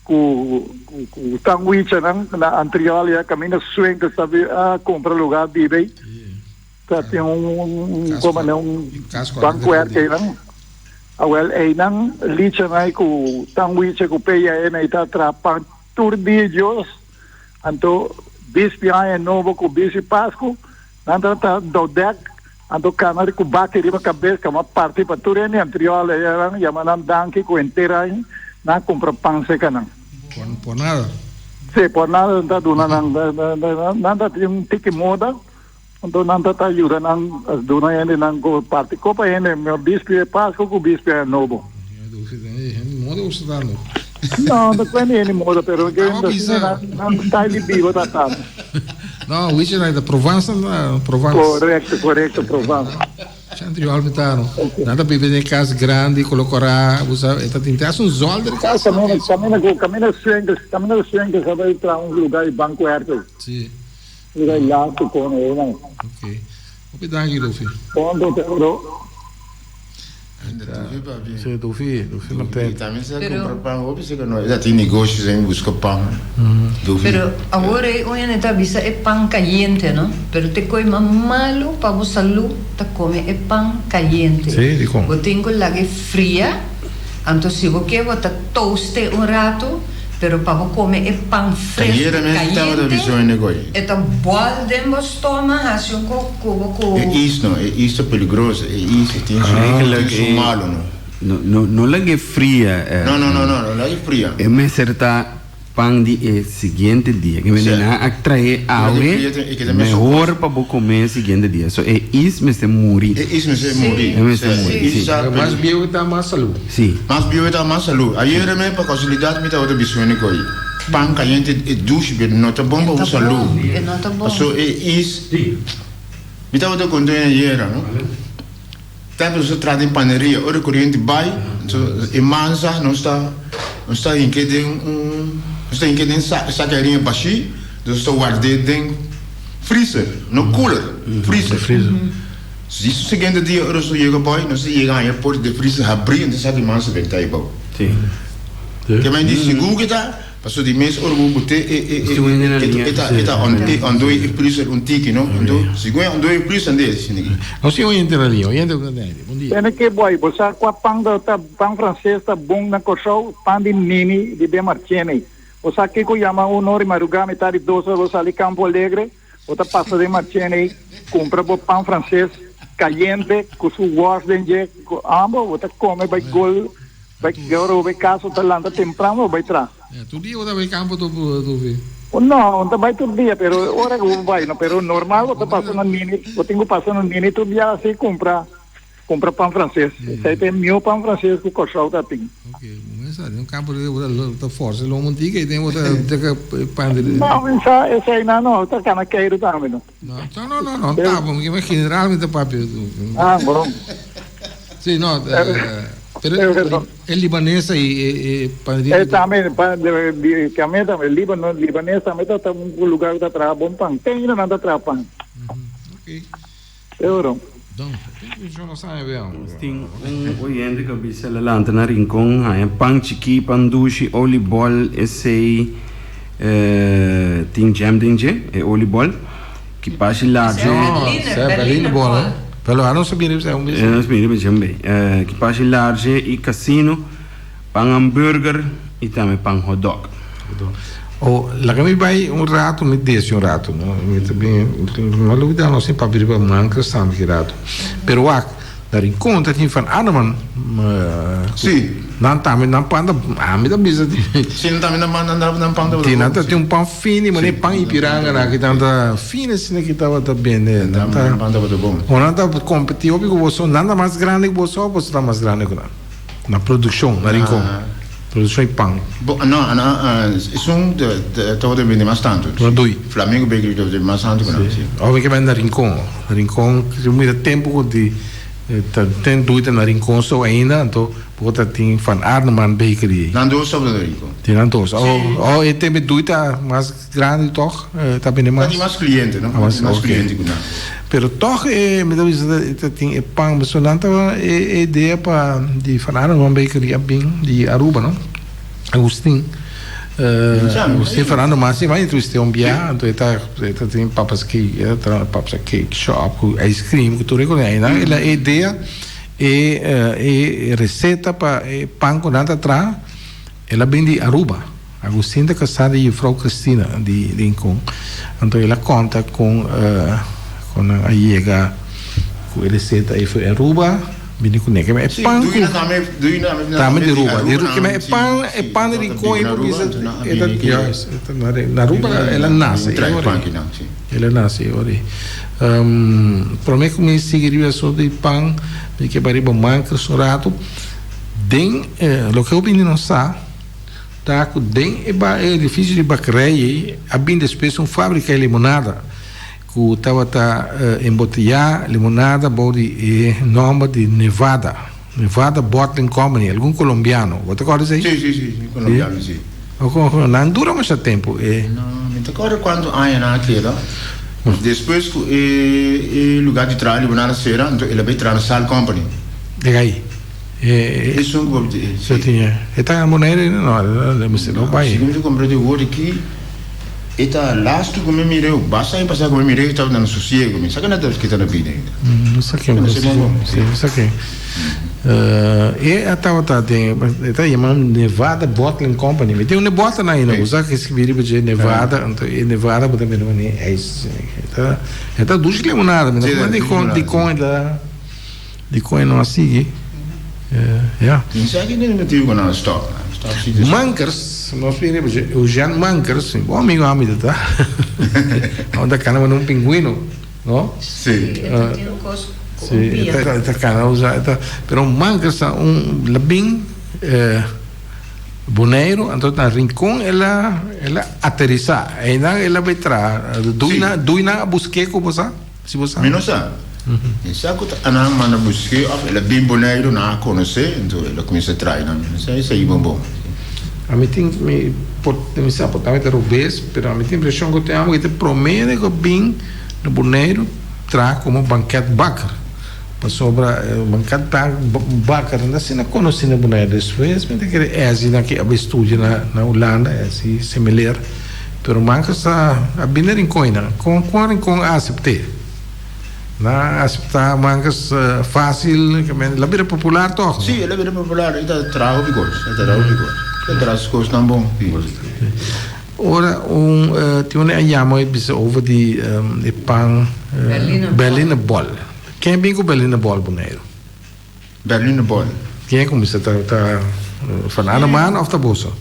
ku ku sandwichanan na Antriol ya kaminda Swenke sa a kumpra lugar biba ei ta tin un komo un bankuèrt einan. Awel einan lichanai ku tanwiche ku peyae nei ta traha pan tur dia Dios, anto bispi aña nobo ku bispi pasku nan ta ta dodek anto kana ku baki riba kabes kama parti pa tur hende antriol eran yama nan danki ku henter aña nan a kumpra pan seka nan. Por nada. Si, por nada nan ta duna nan nan ta tin un tiki moda. Anto nan ta ta yuda nan duna hendenan ku parti kopa hende mihor bispi e Pasku ku bispi aña nobo. No, no kwen di hende moda, pero ke nan style di biba ta ta. No, wichi nan ta Provence nan Provence. Korekto, korekto, Provence. Chanti Almitano. Nan ta biba den kas grandi, kolo kora, bo sa, e ta tin te hasta un zolder kas. Kaminda, kaminda ku, kaminda Swenke, kaminda Swenke sa bai traha un lugar di bankuerto. Si. Riba e laatste kono einan. Ok. Hopi danki Luffy. Pronto te bro. Si, Dufi, Dufi Martijn. Tambe sa kumpra pan hopi si no e tin negoshi sa buska pan. Dufi. Pero awor ei un hende ta bisa e pan kayente no, pero te koi mas malu pa bo salu ta kome e pan kayente. Si, dikon? Bo tin ku laga e fria, anto si bo ke bo ta toaste un ratu. Pero pa bo come e pan fresco cayente, e ta bol den bo stoma haci un co cu bo cu. E is no, e is ta peligroso, e is e tin su, tin su malo no. No, no, no lag'e fria. No, no, no, no, no lag'e fria. E mester ta pan di e siguiente dia. Ke mende nan a trae awe, mehor pa bo come e siguiente dia. So e is mester muri. E is mester muri. E mester muri, si. Mas bieu e ta mas salu. Si. Mas bieu e ta mas salu. Ayera mi pa casualidad mi tabata bisuene cu ei. Pan cayente e dushi pero no ta bon pa bo salu. E no ta bon. Paso e is mi tabata conta en ayera no. Tempo nos ta traha den paneria ora e coriente bay e mansa nos ta nos ta hinke den un nos ta hinke den saca hariña bashi nos ta warde den freezer no cooler freezer. Si su siguiente dia ora su yega boy, nos a yega haña porta di freezer habrí, entonces sa di man su benta ahí bou. Sí. Ke men di sigur ke ta, paso di mes ora bo bote e e e e ta e ta ontdooi e freezer un tiki no, anto sigur e ontdooi e freezer ande esei aki. Nos tin oyente na liña, oyente ku ta den aire. Bon dia. Tene ke boy, bo sa kua pan ta ta pan franses ta bon na Kòrsou? Pan di Nini di den Marchena. Bo sa kiko yama un ora di marugá mitad di dos ora bo sali Campo Alegre? Bo ta pasa den Marchena ei, kumpra bo pan franses kayente ku su wòrs den dje, ku ambo bo ta kome bai gol, bai ora bo bai kas bo ta lanta tempran bo bai tras. Ya, tur dia bo ta bai kampo tur tur No, no ta bai tur dia, pero ora ku bo bai no, pero normal bo ta pasa na Nini, bo tin ku pasa na Nini tur dia asi kumpra. Kumpra pan franses. Esei ta e mihó pan franses ku Kòrsou ta tin. Ok, bo mester sa den un kampo bo ta forsa lomo un tiki ei den bo ta teka pan di. No, mi sa esei nan no ta kana keiru tambe no. No, no, no, no ta bo, mi general mi ta papia. Ah, bon. Si, no, pero e libanes ei e pan di. E tambe pan di kame tambe libano libanes tambe ta un lugar ku ta traha bon pan. Te ainda nan ta traha pan. Ok. Euro. Nos tin un oyente ku a bisa el a lanta na Rincon haña pan chikí, pan dushi, oliebol, esei tin jam den dje, e oliebol, ki pashi large. Berliner bol, eh? Pero a nos a bini bisa un bes. Nos bini bisa un bes. Ki pashi large i casino, pan hamburger i tambe pan hotdog. O, laga mi bai un ratu, mi desi un ratu, no? Mi ta bin, no lubida nos tin papia riba mankers tambe ki ratu. Pero wak, na Rincon ta tin Van Arneman, Si. Nan tambe nan pan ta, ami ta bisa di. Si, nan tambe nan pan, nan pan tabata bon. Nan ta tin un pan fini, manera pan Ipiranga nan ki nan ta fini asina ki tabata bende. Nan pan tabata bon. O nan ta kompeti hopi ku boso, nan ta mas grandi ku boso o boso ta mas grandi ku nan? Na produccion, na Rincon. Produccion di pan. Bo, no, no, esun tabata bende mas tantu. No dui. Flamingo Bakery tabata bende mas tantu ku nan, si. Ora mi ke bende na Rincon. Na Rincon, si bo mira tempu ku di ta ten dui ta na Rincon so ainda, anto bo ta tin Van Arneman Bakery. Nan dos tabata na Rincon. Tin nan dos. O, o e tempu e dui ta mas grandi tog, ta bende mas. Ta tin mas cliente, no? Mas, mas cliente ku nan. Pero tog e, mi ta bisa ta tin e pan, pasobra nan ta e idea pa di Van Arneman Bakery a bin di Aruba, no? Agustin, Agustin Fernando Mas, si, mas entrevist'é un bia, anto e ta e ta tin papa's cake, e ta traha papa's cake shop ku ice cream ku tur e kos ei. Nan e idea e e receta pa e pan ku nan ta traha el a bin di Aruba. Agustin ta kasá di jufrou Cristina di Rincon. Anto el a konta kon kon nan a yega ku e reseta ei for Aruba bini kuné. Keme e pan ku tambe di Aruba. Keme e pan e pan di Rincon ei por bisa e ta juist e ta na Aruba el a nase e ora ei. El a nase e ora ei. Prome ku mi sigui riba asuntu di pan mi ke bai riba Mancras un ratu. Den loke hopi hende no sa. Ta cu den e edificio di bakkerij ei a bin despues un fabrica di limonada cu tabata embotella limonada bou di e nomber di Nevada, Nevada Bottling Company, algun colombiano. Bo ta corda esei? Si, si, si, colombiano, si. Nan dura masha tempo e. No, mi ta corda cuanto aña nan a keda. Despues cu e lugar di traha limonada cera, anto el a bay traha na Sal Company. Dega ei? E Esun ku bo si. E ta na Bonaire ainda? No, e mester no bai. Si ku mi ta komprende wor aki, e ta lastu ku mi mira eu. Basta aña pasá ku mi mira eu tabata na sosiego. Mi sa ke na ta kita na bida ainda. No sa ken. Si, no sa ken. E a tabata den, e ta yama Nevada Bottling Company. Mi tin un bòtelnan ainda, bo sa ke skibí riba dje Nevada, anto e Nevada bo ta mira manera ijs. E ta dushi limonada. Mi no comprende dikon, dikon e ta. Dikon e no a sigui? Ya. Tin sa ki den motibu ku nan a stop. Nan a stop si despues. Mankers, nos bini riba dje, Eugène Mankers, mi bon amigu ami ta ta. Awe ta kana manera un pingüino, no? Si. E ta tin un kos ku un pia. Si, e ta kana usa, e ta, pero Mankers ta un la bin Boneiru, anto na Rincon el a el a aterisá. Einan el a bai traha. Dui nan dui nan a busk'é ku bo sa? Si bo sa. Mi no sa. Mi sa ku ta anan manda busk'é òf el a bin Boneiru nan a konos'é, enton el a kuminsá traha nan. Mi no sa esei bon bon. Ami tin mi por mi sa por ta mi ta robes pero ami tin impreshon ku tin amo ku ta promé ku a bin na Boneiru traha komo banketbakker pasobra banket bakker no ta asina konosí na Boneiru despues mi ta kere esi nan ke a bai studia na Hulanda esi similer. Pero manca sa a bin na Rincon nan. Con con Rincon a acepte? Nan a acepta manca facil, el a bira popular toch? Sí, el a bira popular. E ta traha hopi cos. E ta traha hopi cos. E ta traha su cosnan bon. Ora un tin un a yama y bisa over di e pan Berliner Bol. Ken a bin cu Berliner Bol Boneiru? Berliner Bol. Ken a cuminsa ta ta van Anneman of ta boso?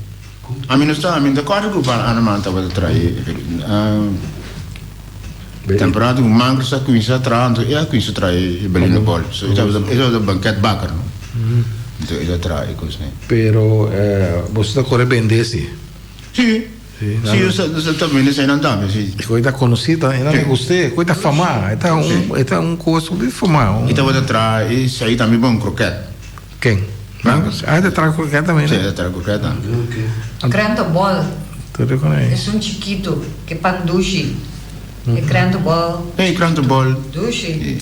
Ami no sa, ami no ta corda cu van Anneman tabata traha e temporada cu Mangers a cuminsa traha anto e a cuminsa traha e Berliner Bol. So e tabata e tabata banketbakker no. Anto e ta traha e cosnan. Pero boso ta core bende si? Sí. Sí, nos ta bende eseinan tambe, sí. E koe ta konosí, ta e nan ta gust'é, e koe ta famá, e ta un e ta un kos hopi famá. E tabata traha esei tambe bon kroket. Ken? Ah, e ta traha kroket tambe? Sí, e ta traha kroket tambe. Krentenbol. Tur e konai. Esun chikitu, ke pan dushi. E krentenbol. E krentenbol. Dushi.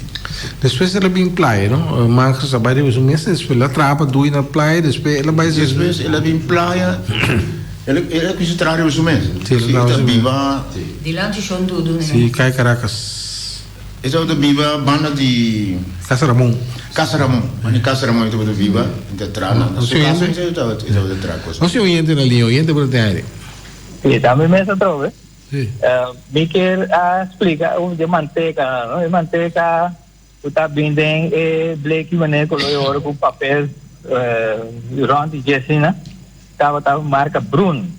Despues el a bin playa, no? Marcus a bai riba su mes, despues el a traha pa dui na playa, despues el a bai. Despues el a bin playa. El a kuminsá traha riba su mes. Sí, el a ta biba. Dilanti shon dudu ne. Sí, kai Caracas. E tabata biba banda di. Casa Ramon. Casa Ramon, banda di Casa Ramon e tabata biba, e ta traha na su kas mes e tabata traha kos. Nos tin oyente na liña, oyente por ta aire. Sí, ta mi mes atrobe. Sí. Mi kier a splika un di e manteka, no? E manteka ku ta bin den e bleki manera kolor di oro ku papel rònt di dje asina, tabata marka Brun.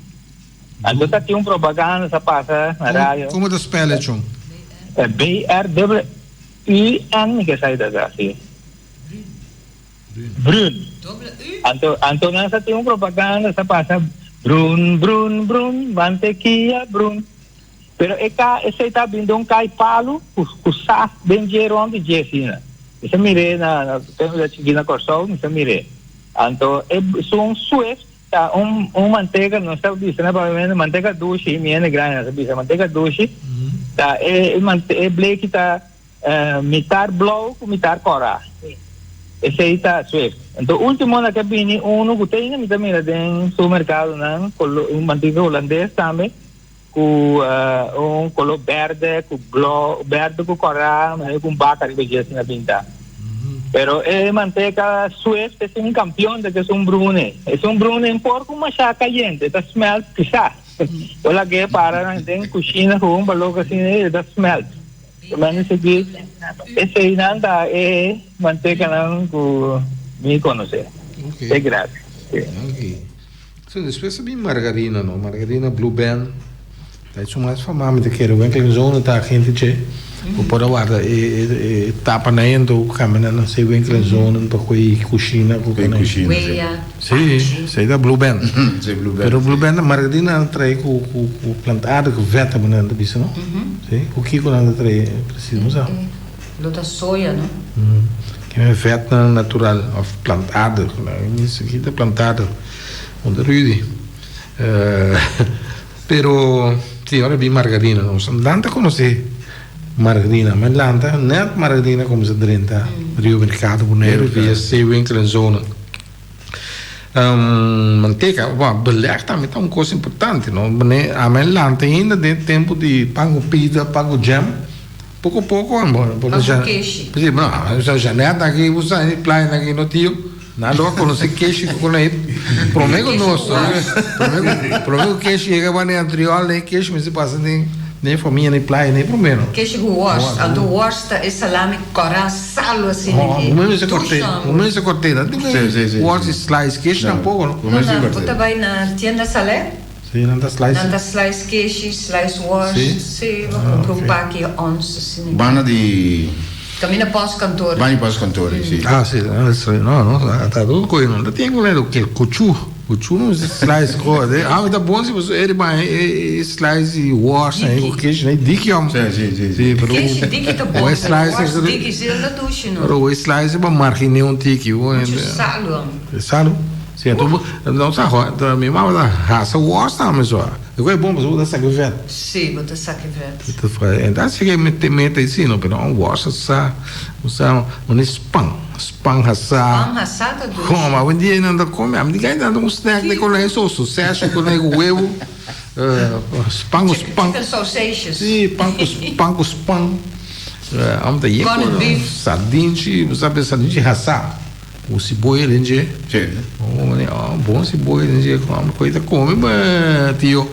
Anto ta tin un propaganda sa pasa na radio. Komo ta spel e chon? B-R-U-N mi ke sa ta si. Brun. Anto anto nan sa tin un propaganda sa pasa Brun brun brun mantequilla brun. Pero e ka esei ta bin den un kai palu ku ku saf den dje rond di dje asina. Mi sa mir'é na na tempu mi ta chikí na Kòrsou mi sa mir'é. Anto e sun Swift ta un un manteka nos ta bisa na papiamentu manteka dushi mi hende grandi nan sa bisa manteka dushi ta e e mante e bleki ta Mitar blou ku mitar kòrá. Esei ta Swift. Anto último na ke bini unu ku te ainda mi ta mira den supermerkadonan, kolo un mantika hulandes tambe ku un kolo bèrdè ku blou, bèrdè ku kòrá, manera ku un baka riba dje asina pintá. Pero e manteka Swift es un kampion de ke es un brune. Es un brune un porko mashá kayente, e ta smèlt pisá. Bo lag'é para den kushina ku un balok asina e ta smèlt. Manda sigui eseinan ta e mantekanan ku mi konosé. E gratis. Ok. So despues a bin margarina no, margarina Blue Band. Ta esun mas famá mi ta kere. Winkel en zona ta hende dje. Bo por a warda e tapa na ento ku kambia na se winkel en zona pa koe kushina ku Koe kushina si. Si, esei ta Blue Band. Si Blue Band. Pero Blue Band margarina nan trae ku ku plantaardig vet nan ta bisa no. Si, ku kiko nan ta trae precies no sa. Lo ta soya no. Kimen vetnan natural of plantaardig mi sa ki ta plantaardig un ta Rudy pero si ora bin margarina nos nan ta conoce margarina men lanta net margarina cuminsa drenta Rio Mercado Bonaire via Zeewinkel en zona. Manteka, bon, beleg tambe ta un kos importante, no? Mane ame lanta ainda den tempu di pan ku pita, pan ku jam. Poko poko, bon, Pan ku keshi. Si, no, Jeanette aki ku sa di playa aki no tio, nan lo a konosé keshi ku konai promé ku nos, promé ku promé ku keshi yega banda di Antriol den keshi mester pasa den den famia den playa den promé no. Keshi ku wòrs, anto wòrs ta e salami kòrá salu asina Oh, ki un mester dushi kort'é, homber. un mester kort'é, nan tin Sí, sí, sí, wòrs sí. di slice keshi No, tampoco no. un No, mester nan bo kort'é. ta bai na tienda Salè? Sí, nan ta slice. Nan ta slice keshi, slice wòrs. Sí? Sí, bo kumpra un Ah, ok. paki ons asina. Banda di. Camina postkantoor. Banda di postkantoor, sí. Ah, sí, no, no, ta tur koe no ta tin ku ke kuchu, kuchu no si slice ko, ah mi ta bon si pasobra e riba e slice di wòrs ahí ku keshi na e diki hòm. Sí, sí, sí, Sí, pero Keshi diki ta bon, e pero slice wòrs diki sí el ta dushi no. Pero e slice bo marginé un tiki. Muchu salu hòm. Salu? Sí, anto bo no sa ho, mi mama ta hasa wòrs tambe so. E ku e bon pasobra bo ta saka e vèt. Sí, bo ta saka e vèt. Ta fry. En ta sigi mete mete así no, pero un wòrs asá, bo sa, un es pan, pan hasá. Pan hasá ta dushi. Kòm, awendia nan ta kome, ami di kai nan ta un snack de kòne eso, sosèshi kòne ku webu, pan ku span. Chicken sausages. Sí, pan ku pan ku span. Ami ta yen Corned beef. Sardinchi, bo sa sardinchi hasá. Un siboya den dje. Sí. Oh, mane, oh, bon siboya den dje. Kom, koe ta come, ba, tio.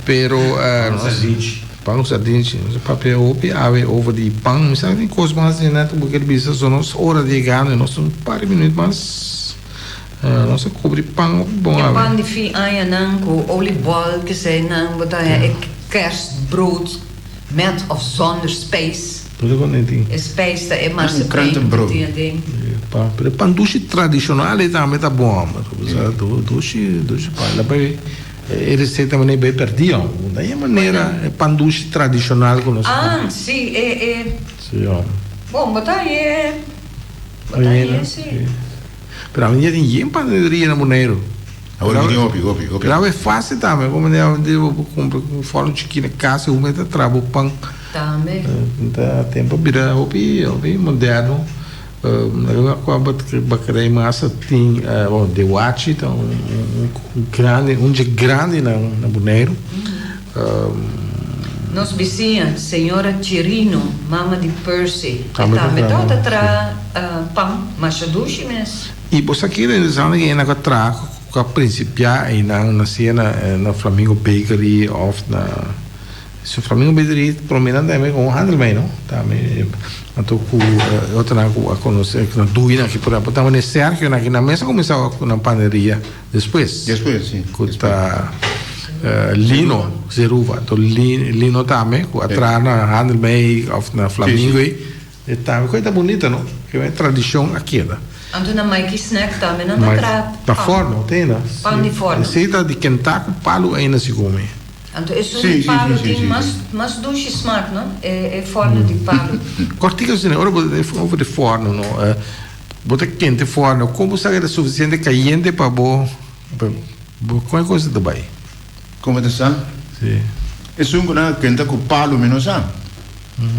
Pero, eh, Pan sardinchi. Pan sardinchi. Nos a papia hopi awe over di pan. Mi sa tin kos mas den net bo kier bisa. So nos ora di yegando, nos un par di minuut mas. Eh, nos a kubri pan hopi bon E awe. pan di fin añanan ku oliebol, keseinan, bo ta haña e kerstbrood met of zonder spijs. Todo con e tin. E spijs ta e marsepein Krantenbrood. ku tin aden. Pan, pero e pan dushi tradicional ei tambe ta bon homber. Sa dushi, dushi pan. La bay e receta manera bay perdi homber. Da e manera e pan dushi tradicional ku nos. Ah, si, e e. Si homber. Bon, bo ta hañ'e, bo ta hañ'e si. Pero awendia tin yen panaderia na Boneiru. Awor mi tin hopi, hopi, hopi. Pero awe fácil tambe, como manera awendia bo por cumpra un forno chikí na casa y bo mester traha bo pan. Tambe. Ta tempo a bira hopi, hopi moderno. Laga mi acuerdo bakerij masa tin, bon, De Wachi ta un un grandi, un dje grandi na Boneiru. Nos bisiña, señora Chirino, mama di Percy, e Tambe ta tambe traha. tabata traha pan masha dushi mes. I bo sa kere interesante ku ena ku a traha ku a prinsipiá einan na sea na Flamingo Bakery òf na si Flamingo Bakery promé nan tambe ku un handel mei no tambe anto ku e otronan ku a konosé ku nan duinan aki por ehèmpel tambe Sergio nan aki nan mes a kuminsá ku nan paneria. Despues. Despues, si. Ku ta Lino Zeruva. Anto Lino tambe ku a traha na Handelmei òf na Flamingo ei. E tambe ku e ta bunita no. Ke e tradishon a keda. Anto na Mikey Snack tambe nan ta traha pan. Na forno te ainda. Pan di forno. Esei ta di kentá ku palu ainda si kome. Anto esun di palu tin mas mas dushi smak no. E forno di palu. Kòrtiku asina ora bo ta over di forno no. Bo ta kente forno. Kon bo sa ku e ta sufisiente kayente pa bo bo kon e kosa ta bai? Kon bo ta sa? Si. Esun ku nan a kenta ku palu mi no sa.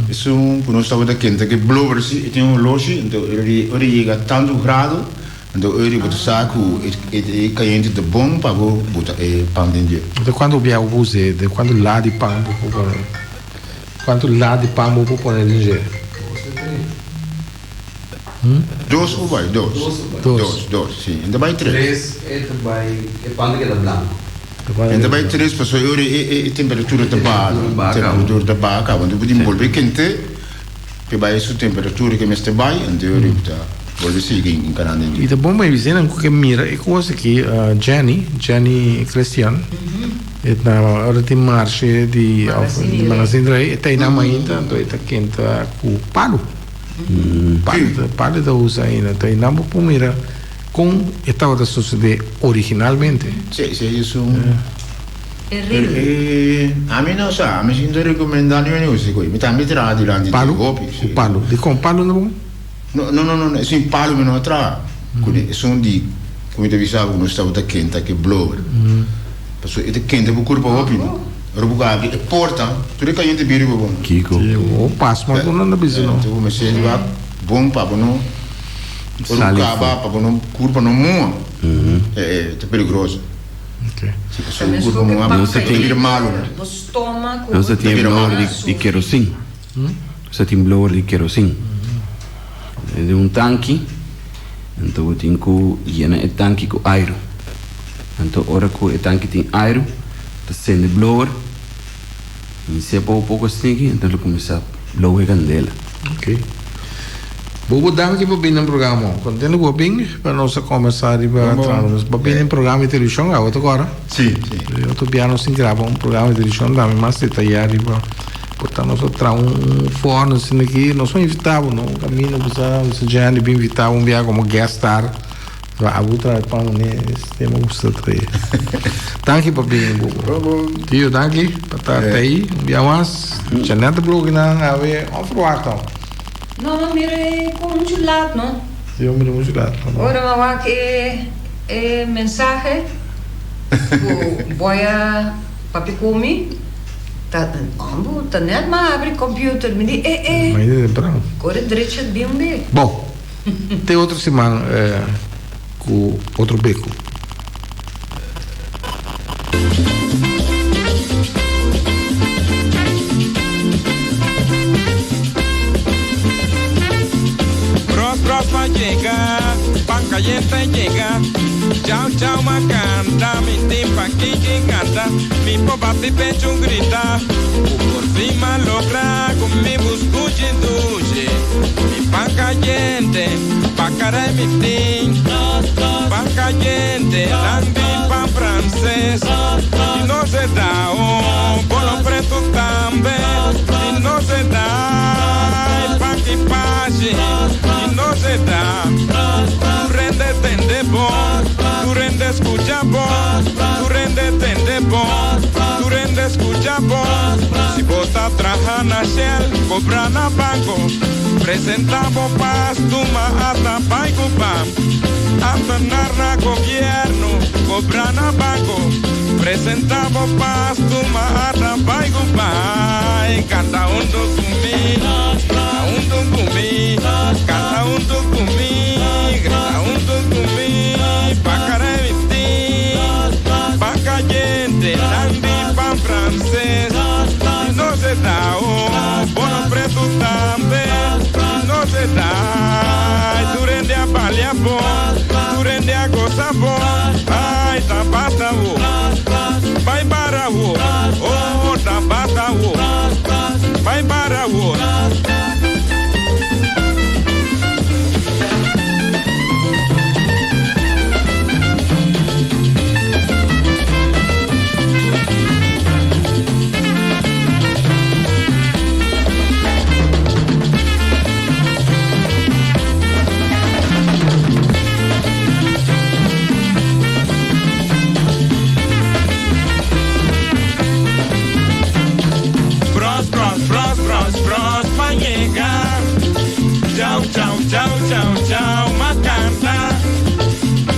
Esun ku nos tabata kenta ku e blower si e tin un oloshi anto ora e yega tantu grado anto ora bo ta sa ku e kayente ta bon pa bo buta e pan den dje. De kuantu biaha bo por us'é? De kuantu la di pan bo por pone? Kuantu la di pan bo por pone den dje? Dos o bai? Dos. Dos, dos, si. E ta bai tres. Tres e ta bai, e pan ta keda blanco. E ta bai tres pasobra e ora e temperatura ta baha, temperatura ta baha caba. Anto bo tin bolbe kente p'e bai su temperatura ke mester bai, anto e ora bo ta bolbe sigui encará den I ta bon pa e bisenan ku ke mira e kos aki, Jenny, Jenny Christian, e ta ora tin marshe di Magazine Rey, e ta einan mainta, anto e ta kenta ku palu. Palu ta usa ainda. Enton einan bo por mira kon e tabata sosodé originalmente. Sí, sí, es un. E ami no sa, ami sin ta recomenda ni un negocio koe. Mi tambe traha dilanti di hopi. Ku palu? Dikon palu no bon? No, no, no, no, esun palu mi no a traha. Kuné esun di, ku mi ta bisa bo ku nos tabata kenta ke blower. Pasobra e ta kenta bo kurpa hopi no. Ora bo abri e porta, tur e kayente bira riba bo. Kiko? Si, bo pasma ku nan ta bisa no. Enton bo mester wak bon pa bo no. Ora ku kaba pa bo no kurpa no mua e ta peligroso. Si pasobra bo kurpa mua bo ta bira malu. Nos ta tin e blower di kerosin. Nos ta tin blower di kerosin. Den un tanki, anto bo tin ku yena e tanki ku airu. Anto ora ku e tanki tin airu, ta sende blower. Iniciá poco poco asina anto lo cuminsa blow e candela. Ok. Bobo danki pa bini den programa. Contento cu a bin pa nos a combersa riba trano. Nos pa bini den programa di television awe ta cora? Si, si. E otro bia nos tin graba un programa di television tambe mas detaya riba por ta nos a traha un forno asina aki. Nos a invita bo no un camino cu sa Jenny bin invita bo un bia como guest star. Ba abu trae pan ne sistema ku sta trae. Danki pa bini bobo. Tio danki pa ta ei un bia mas. Janette Blokinan awe onverwacht no. No ma mira e ku muchu laat no. Si bo mira muchu laat no. Ora ma wak e e mensahe ku boy a papia ku mi ta ambu ta net ma abri computer mi di e e. Mainta temprano. Kore drecha bin be. Bon. Te otro siman ku otro beku. Bros bros pa yega, pan cayente yega. Chao chao ma canta, mi tin pa kiki canta. Mi por bati pecho grita, ku por fin m'a logra ku mi buscuchi dushi. Mi pan cayente, pa caray mi tin. Pan cayente, nan di pan frances. Y no se da, oh, bolo preto tambe. Y no se da, pan ki pashi. Y no se da, tur hende tende bon, tur hende scucha bon, tur hende tende bon, tur hende scucha bon. Si bo ta traha na Shell, cobra na banco, presenta bo pas, tuma ata bai cu bam. Ambtenaar na gobierno, cobra na banco, presenta bo pas, tuma ata bai cu bam. Canta hunto cu mi, grita hunto cu mi, canta hunto cu mi, grita hunto cu mi, pa caremiti, pa cayente, nan di pan frances, y no se da, oh, bono preto tambe, y no se da, ay, tur hende a balia bon, tur hende a goza bon, ay, ta basta wo, bai bara wo, oh, ta basta wo, bai bara wo. Bros, bros, bros, bros, bros, pa yega. Chau, chau, chau, chau, chau, m'a canta.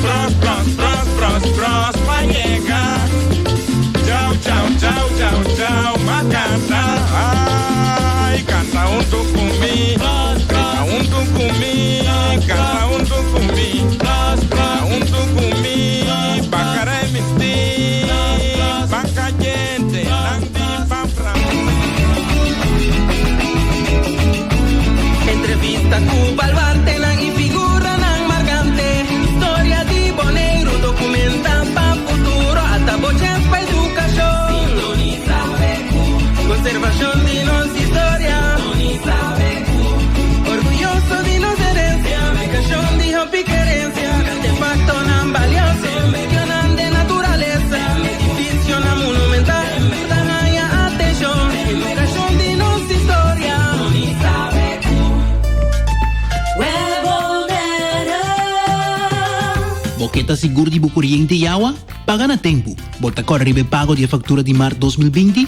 Bros, bros, bros, bros, bros, pa yega. Chau, chau, chau, chau, chau, m'a canta. Ay, canta hunto cu mi, grita hunto cu mi, canta hunto cu mi, grita hunto cu mi, bacara e misti, pan cayente, nan di pan fran. Entrevista ku baluartenan i figuranan markante. Historia di Boneiru dokumenta pa futuro. Ata bo chèns pa edukashon. Sintonisa BQ. Konservashon di nos historia. Sintonisa BQ. Orguyoso di nos herensia. Aplikashon di hopi kerensia. Artefaktonan balioso. Medionan den naturalesa. Edifisionan monumental. Ta haña atenshon. Edukashon di nos historia. Sintonisa BQ. Bo ke ta sigur di bo koriente i awa? Paga na tempu! Bo ta kòrda riba e pago di e faktura di mart 2020?